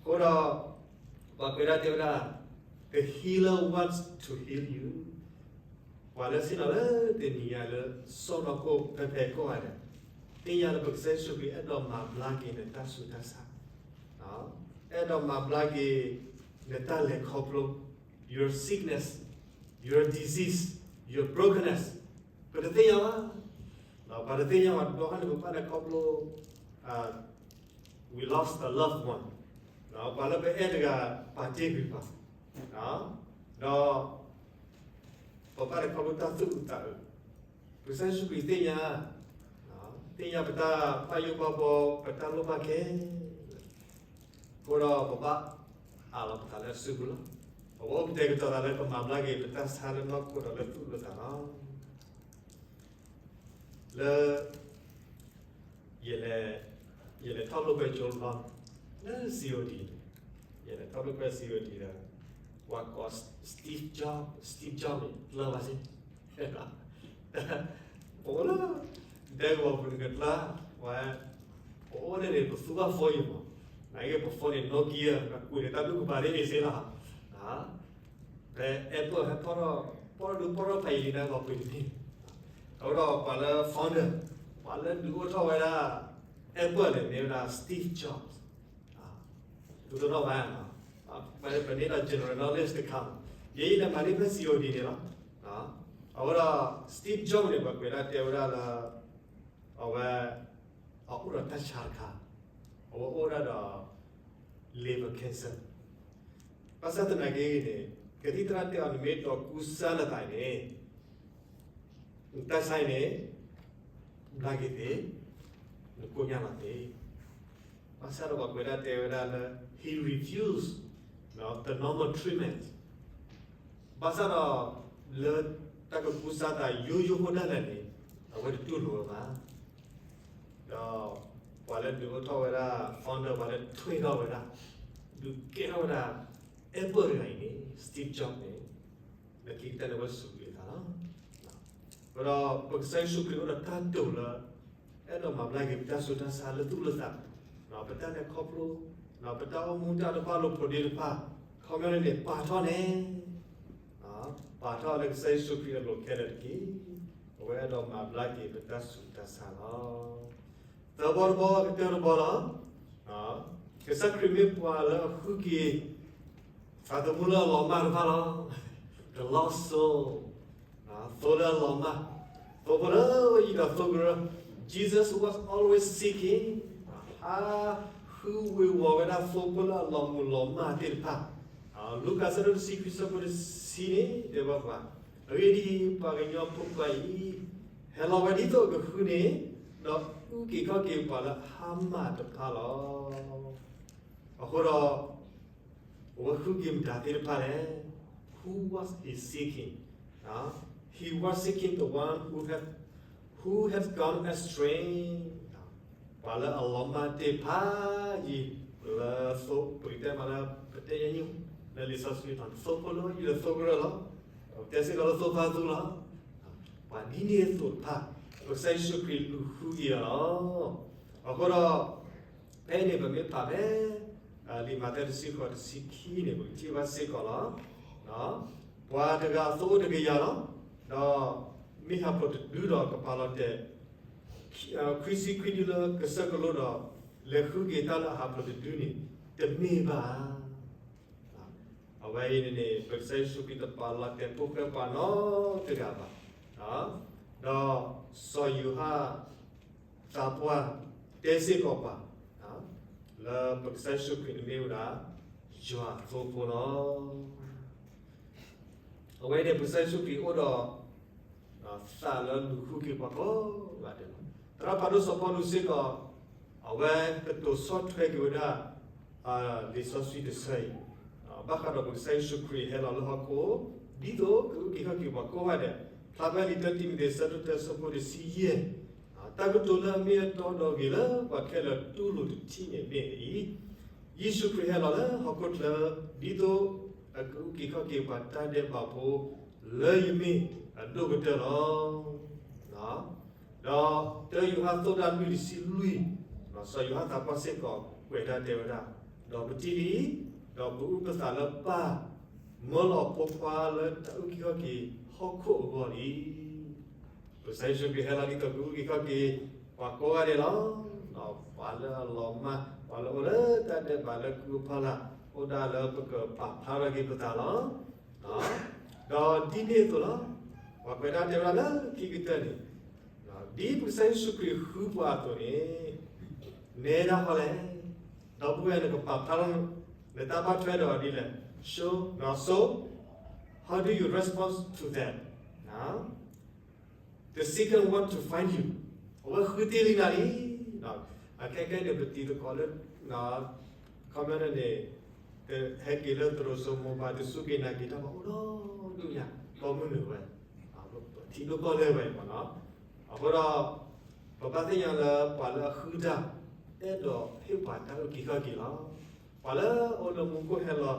ဃိဒီး ပှၤကွဲးဒၣ်တဲဝဲဒၣ်, the healer wants to heal you. ပှၤလၢဆ့ၣ်နီၤလၢတနံၤညါလၢ စီၢ်နီၤခိၣ်ဖဲဖဲကိးဂၤဒဲး, သ့ၣ်ညါလၢပကစၢ်ယ့ၣ်ၡူးခရံာ်အဲၣ်ဒိးမၤဘျါက့ၤနတၢ်ဆူးတၢ်ဆါ, အဲၣ်ဒိးမၤဘျါက့ၤနတၢ်လဲၤခီဖျိ, your sickness, your disease, your brokenness. ပတသ့ၣ်ညါဘၣ်, ပှၤတသ့ၣ်ညါဘၣ် ဒီးဟန့ၣ် ပဘၣ်လဲၤခီဖျိ we lost a loved one, ပှၤလၢပအဲၣ်တဂၤပာ်တ့ၢ်ကွံာ်ပှၤ, ဒီးပဘၣ်လဲၤခီဖျိတၢ်သူၣ်အုးသးအုး, ပကစၢ်ယ့ၣ်ၡူးခရံာ်သ့ၣ်ညါ, သ့ၣ်ညါပတၢ်ဘၣ်ယိၣ်ဘၣ်ဘှီ ပတၢ်လိၣ်ဘၣ်ခဲလၢာ်, အဃိဒီးပဘၣ်အးလီၤပသးလၢအစုပူၤလီၤ. အဝဲအိၣ်ကတဲာ်ကတီၤသးလၢပမၤဘျါက့ၤပတၢ်ဆါလၢနီၢ်ခိဒီးလၢသူၣ်လၢသးလီၤ. လၢ ယလဲၤထီၣ်လိာ်ကွဲကၠိလီၤ, လၢ C O D န့ၣ်, ယလဲၤထီၣ်လိာ်ကွဲ C O D ဒီး ပှၤကိး Steve Jobs, Steve Jobs န့ၣ် ကျၢၤဘၣ်စ့ၢ်, ပအိၣ်လၢ ဒဲကဝီၤပူၤန့ၣ်ကကျၢၤ, ပှၤ ပအိၣ်န့ၣ်န့ၣ် ပသူဘၣ် phone အံၤမး, နာ်က့ ပ phone န့ၣ် Nokia ကွံာ်န့ၣ် တၢ်ဘျုးကပၤန့ၣ်အ့ၣ်စ့လီၤ. ဖဲ Apple ဟဲပီၣ်ထီၣ်, ပီၣ်ထီၣ်ဒုးပီၣ်ထီၣ်ဖးယံာ်လံ နာ်က့ ပှၤပှ့ၤတန့ၢ်, အဃိဒီးပှၤလၢ founder, ပှၤလၢဒုးအိၣ်ထီၣ်ဝဲဒၣ် Apple န့ၣ် မ့ၢ်ဝဲဒၣ် Steve Jobs, ဒိးသန့ၢ်ဘၣ်, ပန့ၢ်ဒီး general knowledge တခါ, ယဲအံၤန့ၣ်မၤန့ၢ်ဖဲ C O D န့ၣ်လီၤ. အဃိဒီး Steve Jobs န့ၣ် ပှၤကွဲးဒၣ်တဲဝဲဒၣ်လၢ အဝဲ အအိၣ်ဒီးတၢ်ဆါတခါ, အဝဲအိၣ်ဒၣ်ဒီး liver cancer, ဘၣ်ဆၣ်သနာ်က့န့ၣ် ကသံၣ်သရၣ်တဲအီၤ နမ့ၢ်ဒိးကူစါနသးန့ၣ် နတၢ်ဆါအံၤန့ၣ် ဘျါက့ၤသ့, နကိညၢ်လီၤသ့. ဘၣ်ဆၣ်ဒီးပှၤကွဲးဒၣ်တဲဝဲဒၣ်လၢ he refused the normal treatment, ဘၣ်ဆၣ်ဒီးလၢတၢ်ကကူစါသးယိယိဖိဒၣ်လဲာ်န့ၣ် အဝဲတတူၢ်လိာ်ဝဲဘၣ်. ဒီးပှၤလၢဒုးအိၣ်ထီၣ်ဝဲဒၣ် founder, ပှၤလၢထွဲထီၣ်ဝဲဒၣ်, ဒုးကဲထီၣ်ဝဲဒၣ် Apple တဂၤအံၤန့ၣ် Steve Jobs န့ၣ် လၢခံကတၢၢ်န့ၣ် အဝဲစူးကွံာ်အသးလီၤ. အဃိဒီးပကစၢ်ယ့ၣ်ၡူးခရံာ်အိၣ်ဒီးတၢ်တိာ်လၢ အဲၣ်ဒိးမၤဘျါက့ၤပတၢ်ဆူးတၢ်ဆါလၢသူၣ်လၢသး, ပတၢ်လဲၤခီဖျိ, ပတၢ်အိၣ်မူတၢ်တဘၣ်လိာ်ဖိးဒ့တဖၣ်, ခီပညီန့ၣ် ပာ်ထီၣ်န့ၣ်, ပာ်ထီၣ်လၢကစၢ်ယ့ၣ်ၡူးခရံာ်အလိၤခဲလၢာ်တက့ၢ်. အဝဲအဲၣ်ဒိးမၤဘျါက့ၤပတၢ်ဆူးတၢ်ဆါလီၤ. သၢဘီတဘီ ကတၢၢ်တဘီလီၤ. ကစၢ်ခရံာ်မ့ၢ်ပှၤလၢအဃုက့ၤ သးသမူလၢအလီၤမၢ်တဖၣ်လီၤ. The lost soul, သိလၢအလီၤမၢ်, သိဖိလၢယံၤဒီးသိကရၢ, Jesus was always seeking, ဟးဃုဝ့ၤဝီၤဝဲဒၣ်သိဖိလၢအလီၤမုၢ်လီၤမၢ်သ့ၣ်တဖၣ်. လူၤကၣ်အဆၢဒိၣ်တဆံခွံ အဆၢဖိတဆံန့ၣ် တဲဘၣ်ပှၤ, အဂ့ၢ်ဒ်အံၤ, ပှၤကညီဖိခွါအံၤ ဟဲလီၤဝဲဒ်သိးအကဃုန့ၣ်, ဒီးအုၣ်က့ၤခီၣ်က့ၤပှၤလၢအဟါမၢ်တဖၣ်လီၤ. အဃိဒီး အဝဲဃုက့ၤမတၤသ့ၣ်တဖၣ်လဲၣ်. Who was he seeking? He was seeking the one who had, who had gone astray. ပှၤလၢအလီၤမၢ်သ့ၣ်တဖၣ်အံၤ လၢသိ ပကတဲမးလၢ ပတဲညါညိ လၢလံာ်စီဆှံ သိဖိလၢယံၤဒီးသိကရၢလီၤ. ပတဲစ့ၢ်ကီးလၢသိဖါသူလီၤ. ပှၤဒ်န့ၣ်အသိးတဖၣ် ပကစၢ်ယ့ၣ်ၡူးခရံာ်လူၤဃုက့ၤအီၤလီၤ. အဃိဒီး ဖဲအံၤန့ၣ် ပမ့ၢ်ဖးဖဲ လံာ်မးသဲတဆံဃိးတဆံခံန့ၣ် ပကထံၣ်ဘၣ်စ့ၢ်ကီးလီၤ. ပှၤတဂၤအသိအိၣ်တကယၤလီၤ. ဒီးမ့ၢ်ဟးဖျိးတဒုဒီးကပာ်လီၤတဲာ် ခွံဆံခွံဒုလၢကစၢၢ်ကလိဒီး လဲၤဃုက့ၤတၢ်လၢအဟးဖျိးတဒုန့ၣ် တမ့ၢ်ဘၣ်ဧါ. အဝဲအံၤန့ၣ်န့ၣ် ပကစၢ်ယ့ၣ်ၡူးခရံာ်တပာ်လီၤတဲာ်ဖိၣ်ဃဲပှၤနီတဂၤဘၣ်. ဒီးစီၤယိၤဟၣ်သးပှၢ်တဲစ့ၢ်ကီးပှၤ လၢပကစၢ်ယ့ၣ်ၡူးခရံာ်န့ၣ်မ့ၢ်ဝဲဒၣ် ယွၤအသိဖိလီၤ. အဝဲန့ၣ် ပကစၢ်ယ့ၣ်ၡူးခရံာ်အိၣ်ဒီး သးလၢလူၤဃုက့ၤပှၤကိးဂၤဒဲးလီၤ. သရၣ်ဖးဒိၣ်စီၤပီလူးစ့ၢ်ကီး အဝဲကတိၤဆီၣ်ထွဲက့ၤဝဲဒၣ် လံာ်စီဆှံတဆၢအံၤ ဘၣ်ဃးဒီးပကစၢ်ယ့ၣ်ၡူးခရံာ်ဟဲလီၤလၢဟီၣ်ခိၣ် ဒ်သိးကအုၣ်က့ၤခီၣ်က့ၤပှၤကိးဂၤဒဲး, ဖျါဖဲလံာ်တၢတံၤမသ့း အဆၢဒိၣ်တၢ အဆၢဖိတဆံယဲၢ်, တၢ်ကတိၤလၢအမ့ၢ်အတီဒီးဂ့ၤလၢပှၤခဲလၢာ်တူၢ်လိာ်တထံၣ်န့ၣ်မ့ၢ်အံၤ, ယ့ၣ်ၡူးခရံာ်ဟဲလီၤလၢဟီၣ်ခိၣ်ချၢ ဒ်သိးအကအုၣ်က့ၤခီၣ်က့ၤပှၤတၢ်ဒဲးဘးဖိ လၢယမ့ၢ်အဒိၣ်ကတၢၢ်လီၤ. ဒီးတၢယိၤဟၣ်အဆၢဒိၣ်လွံၢ်တဆံလွံၢ်, စီၤယိၤဟၣ်သးပှၢ်စ့ၢ်ကီးကွဲးတၢ်တဲဝဲဒၣ်, ဒီးပထံၣ်လံ ဒီးပအုၣ်ပသးလၢပၢ်မၢလီၤအဖိခွါလၢတၢ်အုၣ်က့ၤခီၣ်က့ၤဟီၣ်ခိၣ်အဂီၢ်လံ. ပကစၢ်ယ့ၣ်ၡူးခရံာ်ဟဲလီၤဒ်သိးကအုၣ်က့ၤခီၣ်က့ၤ ပှၤကိးဂၤဒဲးလီၤ. ပှၤလၢအလီၤမၢ်, ပှၤလၢအအိၣ်လၢတၢ်ဒဲးဘးလၢကုဖီလာ်, အိၣ်ဒၣ်လၢပကပာ်ဖျါထီၣ်က့ၤပသးလီၤ. ဒီးဒ်န့ၣ်အသိးလီၤ. ပှၤကွဲးဒၣ်တဲဝဲဒၣ်လၢခံကတၢၢ်န့ၣ်, ဒ်ပကစၢ်ယ့ၣ်ၡူးခရံာ်ဃုပှၤအသိးန့ၣ်, နဲဒၣ်ဃီလဲၣ်. ဒီပုၢ်ဝဲၢ်နကပာ်ဖျါထီၣ် နတၢ်ဘၣ်ထွဲဒီးဒ်လဲၣ်. So, so, how do you respond to that? The second want to find you. အဝဲဃုသ့ၣ်လံနၤလံ. အခဲကဲန့ၣ် ပတံၤသကိးလၢ ခီပညီန့ၣ် ဟဲက့ၤလၢသရိာ်စိမိၤပှၤ တစူၢ်က့ၤနာ်က့ၤတၢ်ဘၣ် အိၣ်ဒီဒူၣ်ညါ ပိာ်မုၣ်နုာ်ဝဲ, ထံဒိၣ်ကီၢ်လဲၢ်ဝဲမ့ၢ်နီၤ. အဃိဒီး ပဘၣ်သ့ၣ်ညါလၢပှၤလၢအဃုတၢ် အဲၣ်ဒိးဟ့ၣ်ပှၤတၢ်အုၣ်က့ၤခီၣ်က့ၤလီၤ. ပှၤလၢအအိၣ်လၢမူခိၣ်ဟဲလီၤ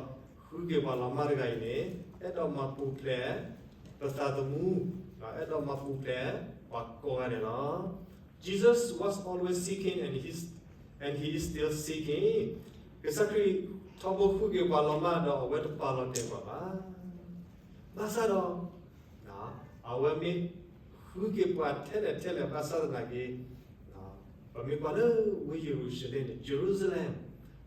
ဃုက့ၤပှၤလီၤမၢ်တဂၤအံၤန့ၣ် အဲၣ်ဒိးမၤပူၤဖျဲး ပသးသမူ, အဲၣ်ဒိးမၤပူၤဖျဲး ပှၤကိးဂၤဒဲးလီၤ. Jesus was always seeking and he, and he is still seeking. ကစၢ်ခရံာ်ထီဘိဃုက့ၤပှၤလီၤမၢ်ဒီး အဝဲတပာ်လီၤတဲာ်ပှၤဘၣ်. ဘၣ်ဆၣ်ဒီး အဝဲမ့ၢ်ဃုက့ၤပှၤထဲလဲၣ်ထဲလဲၣ်ဘၣ်ဆၣ်သနာ်က့ ပမ့ၢ်ကွၢ်လၢဝ့ၢ်ယရူၤၡလ့ၣ်န့ၣ် Jerusalem,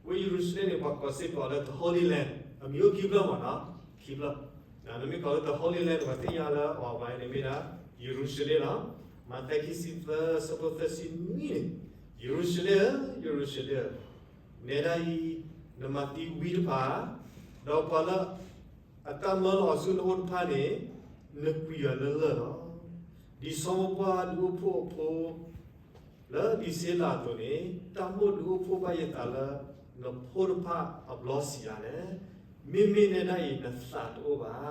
ဝ့ၢ်ယရူၤၡလ့ၣ်န့ၣ် ပှၤကိးစ့ၢ်ကီးလၢ the Holy Land, အမံၤအိၣ်ခံဖျၢၣ်မ့ၢ်နီၤ, ခံဖျၢၣ်. နမ့ၢ်ကိးလၢ the Holy Land ပှၤသ့ၣ်ညါလၢအဝဲန့ၣ်မ့ၢ်ဒၣ် ယရူၤၡလ့ၣ်လီၤ. မးသဲခံဆံသၢ ဆၢဖိသၢဆံနွံန့ၣ်, ယရူၤၡလ့ၣ်ဧၢ, ယရူၤၡလ့ၣ်ဧၢ, နဲဒၣ်အံၤ နမၤသံဝံတဖၣ်, ဒီးပှၤလၢ အတၢ်မၢလီၤဆူနအိၣ်တဖၣ်န့ၣ် နကွံာ်အီၤလၢလၢၢ်လီၤ. ဒ်ဆီမိၢ်ပှၢ်ဒုးအိၣ်ဖှိၣ်အဖိ လၢဒံးစ့လးအသိးန့ၣ်, တၢ်မိၣ်ဒုးအိၣ်ဖှိၣ်ဘၣ်ယသးလၢ နဖိတဖၣ်အဘျီဆံးဒၣ်လဲၣ်. မ့မ့ၢ်နဲဒၣ်အံၤ နသးတအိၣ်ဘၣ်.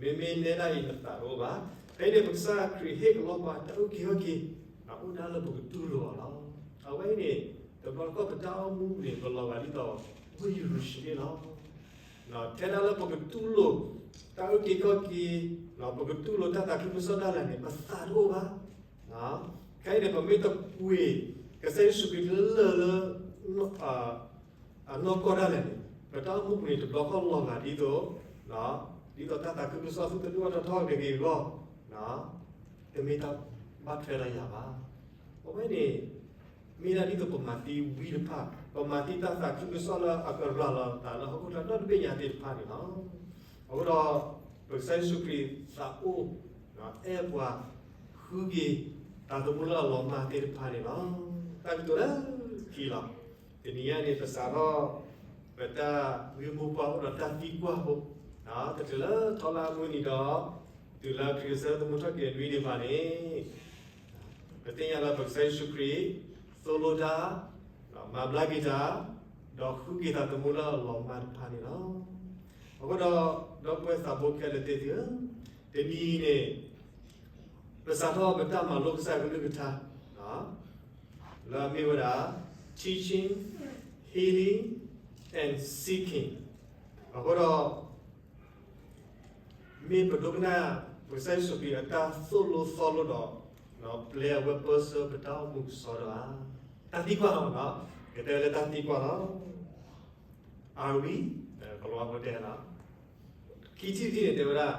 မ့မ့ၢ်နဲဒၣ်အံၤ နသးတအိၣ်ဘၣ်. ဖဲန့ၣ် ပကစၢ်ခရံာ်ဟ့ၣ်ကလီပှၤတၢ်အုၣ်က့ၤခီၣ်က့ၤ အိၣ်ဒၣ်လၢပကတူၢ်လိာ်အီၤလီၤ. အဝဲအံၤန့ၣ် တဘျီတခီၣ်ပတၢ်အိၣ်မူန့ၣ် ပလီၤဂာ်ဒ်သိး ဝ့ၢ်ယရူၤၡလ့ၣ်လီၤ. ထဲဒၣ်လၢပကတူၢ်လိာ် တၢ်အုၣ်က့ၤခီၣ်က့ၤ, ပကတူၢ်လိာ်တၢ်သးခုကစီၣ်ဒၣ်လဲာ်န့ၣ် ပသးတအိၣ်ဘၣ်. ခဲအံၤန့ၣ် ပမ့ၢ်တကွံာ် ကစၢ်ယ့ၣ်ၡူးခရံာ်လၢလၢ အနီၢ်ကီၢ်ဒၣ်လဲာ်န့ၣ် ပတၢ်အိၣ်မူပူၤန့ၣ် တဘျီခီၣ်လီၤဂာ်ဒ်သိး ဒ်သိးတၢ်သးခုကစီၣ်သူတဒူၣ်အထီၣ်ထီၣ်က့ၤက့ၤအဂီၢ် တမ့ၢ်တၢ်ဘၣ်ထွဲလၢယၤဘၣ်. အဝဲန့ၣ် မ့ၢ်ဒၣ်ဒ်သိးပမၤသံဝံတဖၣ်, ပမၤသံတၢ်သးခုကစီၣ်လၢအကရၤလီၤသးလၢဟီၣ်ခိၣ်ချၢဒီတဘ့ၣ်ညါသ့ၣ်တဖၣ်န့ၣ်လီၤ. အဃိဒီး ပကစၢ်ယ့ၣ်ၡူးခရံာ်သးအိၣ် အဲၣ်ပှၤ ဃုက့ၤ သးသမူလၢအလီၤမၢ်သ့ၣ်တဖၣ်န့ၣ်လီၤ. တၢ်ကတိၤလၢခံလီၤ. တနံၤအံၤန့ၣ် ပစးထီၣ် ပတၢ်ဂ့ၢ်မိၢ်ပှၢ်အိၣ်ဒီးတၢ်သံကွၢ်ဖိ, တချုးလၢထီလၢအမုၢ်နံၤဒီး တုၤလၢခရံာ်ကစၢ်သမူထီၣ်က့ၤနွံနံၤဘၣ်န့ၣ် ပသ့ၣ်ညါလၢပကစၢ်ယ့ၣ်ၡူးခရံာ် သိၣ်လိတၢ်, မၤဘျါက့ၤတၢ်, ဒီးဃုက့ၤသးသမူလၢအလီၤမၢ်တဖၣ်န့ၣ်လီၤ. အဃိဒီး ဒီပုၢ်ဝဲၢ်သးဘိခဲလၢာ်သ့ၣ်သုဧၢ, တနံၤအံၤန့ၣ် ပစးထီၣ်ပတၢ်မၤလိကစၢ်ကလုၢ်ကထါ လၢအမ့ၢ်ဝဲဒၣ် teaching, healing, and seeking. အဃိဒီး မ့ၢ်ပဒိကနၣ် ပကစၢ်ယ့ၣ်ၡူးခရံာ်အတၢ်သိၣ်လိသီလိဒီး ပျဲအဝဲပၢဆှၢပတၢ်အိၣ်မူကစီဒီဧါ. တၢ်သံကွၢ်လီၤ, ကတဲလၢတၢ်သံကွၢ်လီၤ. Are we, ကလီဖိတဲလီၤ ခံထံၣ်တထံၣ်န့ၣ် တဲဝဲဒၣ်,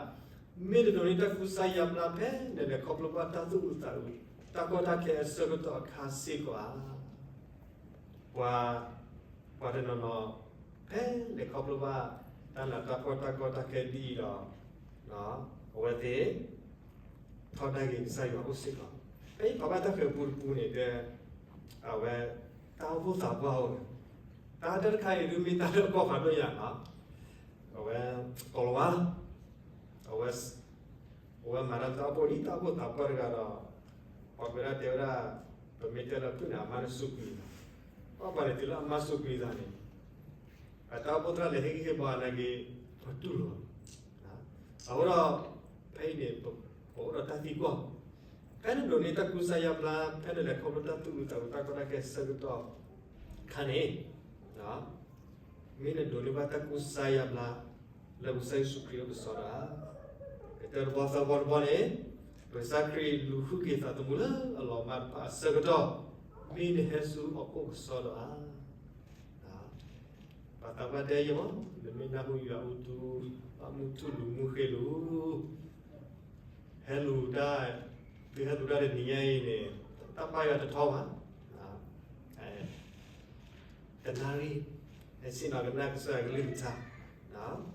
မ့ၢ်နဒိးန့ၢ်တၢ်ကူစါယါဘျါဖဲနလဲၤခီဖျိဘၣ်တၢ်သူၣ်အုးသးအုး တၢ်ကီတၢ်ခဲအဆၢကတီၢ်အခါစ့ၢ်ကီးဧါ. ပှၤ, ပှၤတနီၤနီၤ ဖဲလဲၤခီဖျိဘၣ် တၢ်လၤတၢ်ကီတၢ်ကီတၢ်ခဲဒ်အံၤဒီး အဝဲသ့ၣ် ထီဒါက့ၤကစၢ်ယွၤအိၣ်စ့ၢ်ကီး. ဖဲအံၤပှၤဘၣ်တၢ်ဃၤပူတပူန့ၣ်တဲ အဝဲ တၢ်အိၣ်ဖှိၣ်သးပှၢ်အိၣ်န့ၣ်, တၢ်တၢ်တခါအံၤဒုးမ့ၢ်တၢ်လၢအကီၢ်ဖးဒိၣ်ညါနီၤ. အဝဲ ကိၤလၤဝါ, အဝဲ အဝဲမၤတၢ်တၢ်အိၣ်ဖှိၣ်ဒ်တၢ်အိၣ်ဖှိၣ်သးပှၢ်တဂၤဒီး ပှၤကွဲးဒၣ်တဲဝဲဒၣ်, ပမ့ၢ်တဲလၢဖုၣ်န့ၣ် အမါတစူးကွံာ်သး, ပှၤပှၤန့ၣ်တုၤလၢအမါစူးကွံာ်သးန့ၣ်, အတၢ်အိၣ်ဖှိၣ်သရၣ်လဲၤဟ့ၣ်ဂံၢ်ဟ့ၣ်ဘါနာ်က့ ပတူၢ်လိာ် အဃိဒီး ဖဲအံၤန့ၣ် ပအိၣ်ဒီးတၢ်သံကွၢ်, ဖဲနဒိးန့ၢ်တၢ်ကူစါယါဘျါ ဖဲနလဲၤခီဖျိတၢ်သူၣ်အုးသးအုးတၢ်ကီတၢ်ခဲအဆၢကတီၢ်ခါန့ၣ်, မ့ၢ်နဒိးန့ၢ်ဘၣ်တၢ်ကူစါယါဘျါ လၢပကစၢ်ယ့ၣ်ၡူးခရံာ်အကစီဒီဧါ. ကတၢၢ်တဘီသၢဘီတဘီန့ၣ်, ပကစၢ်ခရံာ်လူၤဃုက့ၤသးသမူလၢအလီၤမၢ်တဖၣ်အဆၢကတီၢ်, မ့ၢ်နဟဲဆူအအိၣ်ကစီဒီဧါ. ပှၤသးပှၢ်တဲယဲၢ်မး, နမ့ၢ်နၢ်ဟူယွၤအူတူ, ဘၣ်မုၢ်ထူၣ်လူၤမုၢ်ဃ့လူၤ, ဟဲလူၤတၢ်, သုဟဲလူၤတၢ်တနံၤညါအံၤန့ၣ်, တၢ်ဘၣ်ယွၤတထီဘၣ်, တနၣ်ရံၣ်, ဟဲဆ့ၣ်နီၤကနၣ်ကစၢ်ယွၤကလုၢ်ကထါ, ဒီး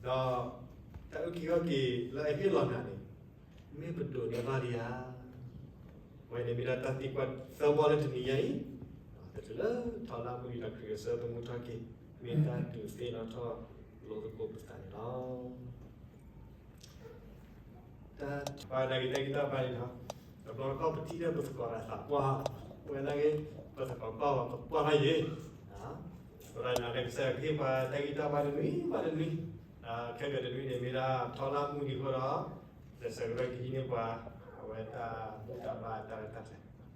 တၢ်အုၣ်က့ၤခီၣ်က့ၤလၢအဟ့ၣ်လီၤနၤန့ၣ်, မ့ၢ်ပဒိးန့ၢ်ဘၣ်ဒံးဧါ. အဝဲန့ၣ်မ့ၢ်ဒၣ်တၢ်သံကွၢ်သၢဘီလၢတနံၤညါအံၤ, တချုးလၢထီၣ်လၢမုၢ်ယံၤဒီးခရံာ်ကစၢ်သမူထီၣ်က့ၤ, မ့ၢ်တၢ်ဒုးသ့ၣ်နီၣ်ထီၣ်လိသကိးပသးန့ၣ်လီၤ. တၢ်ပာ်နာ်က့ၤတၢ်ဂံၢ်တၢ်ဘါန့ၣ်လီၤ, တဘျီတခီၣ်ပထံၣ်လၢပသကိးတၢ်သးပှၢ်, ဝဲဒၣ်ဂ့ၤ, ပသကိးပှၢ်ဝဲပပှၢ်ထီၣ်ယဲၢ်, ပရၤနၤလၢကစၢ်ယွၤကဟ့ၣ်ပှၤတၢ်ဂံၢ်တၢ်ဘါတနွံဘၣ်တနွံ, ခဲကတနွံန့ၣ်မ့ၢ်ဒၣ်ထီလၢမုၢ်နံၤအဃိဒီး, ကစၢ်ယွၤကဟံးန့ၢ်ပှၤ, အဝဲတၢ်ဘူၣ်တၢ်ဘါတၢ်ရဲၣ်တၢ်ကျဲၤ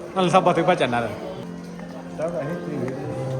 နလၢသးပှၢ်သုဘၣ်ကနၤဒီး, တၢ်ဘၣ်ဟ့ၣ်သ့ၣ်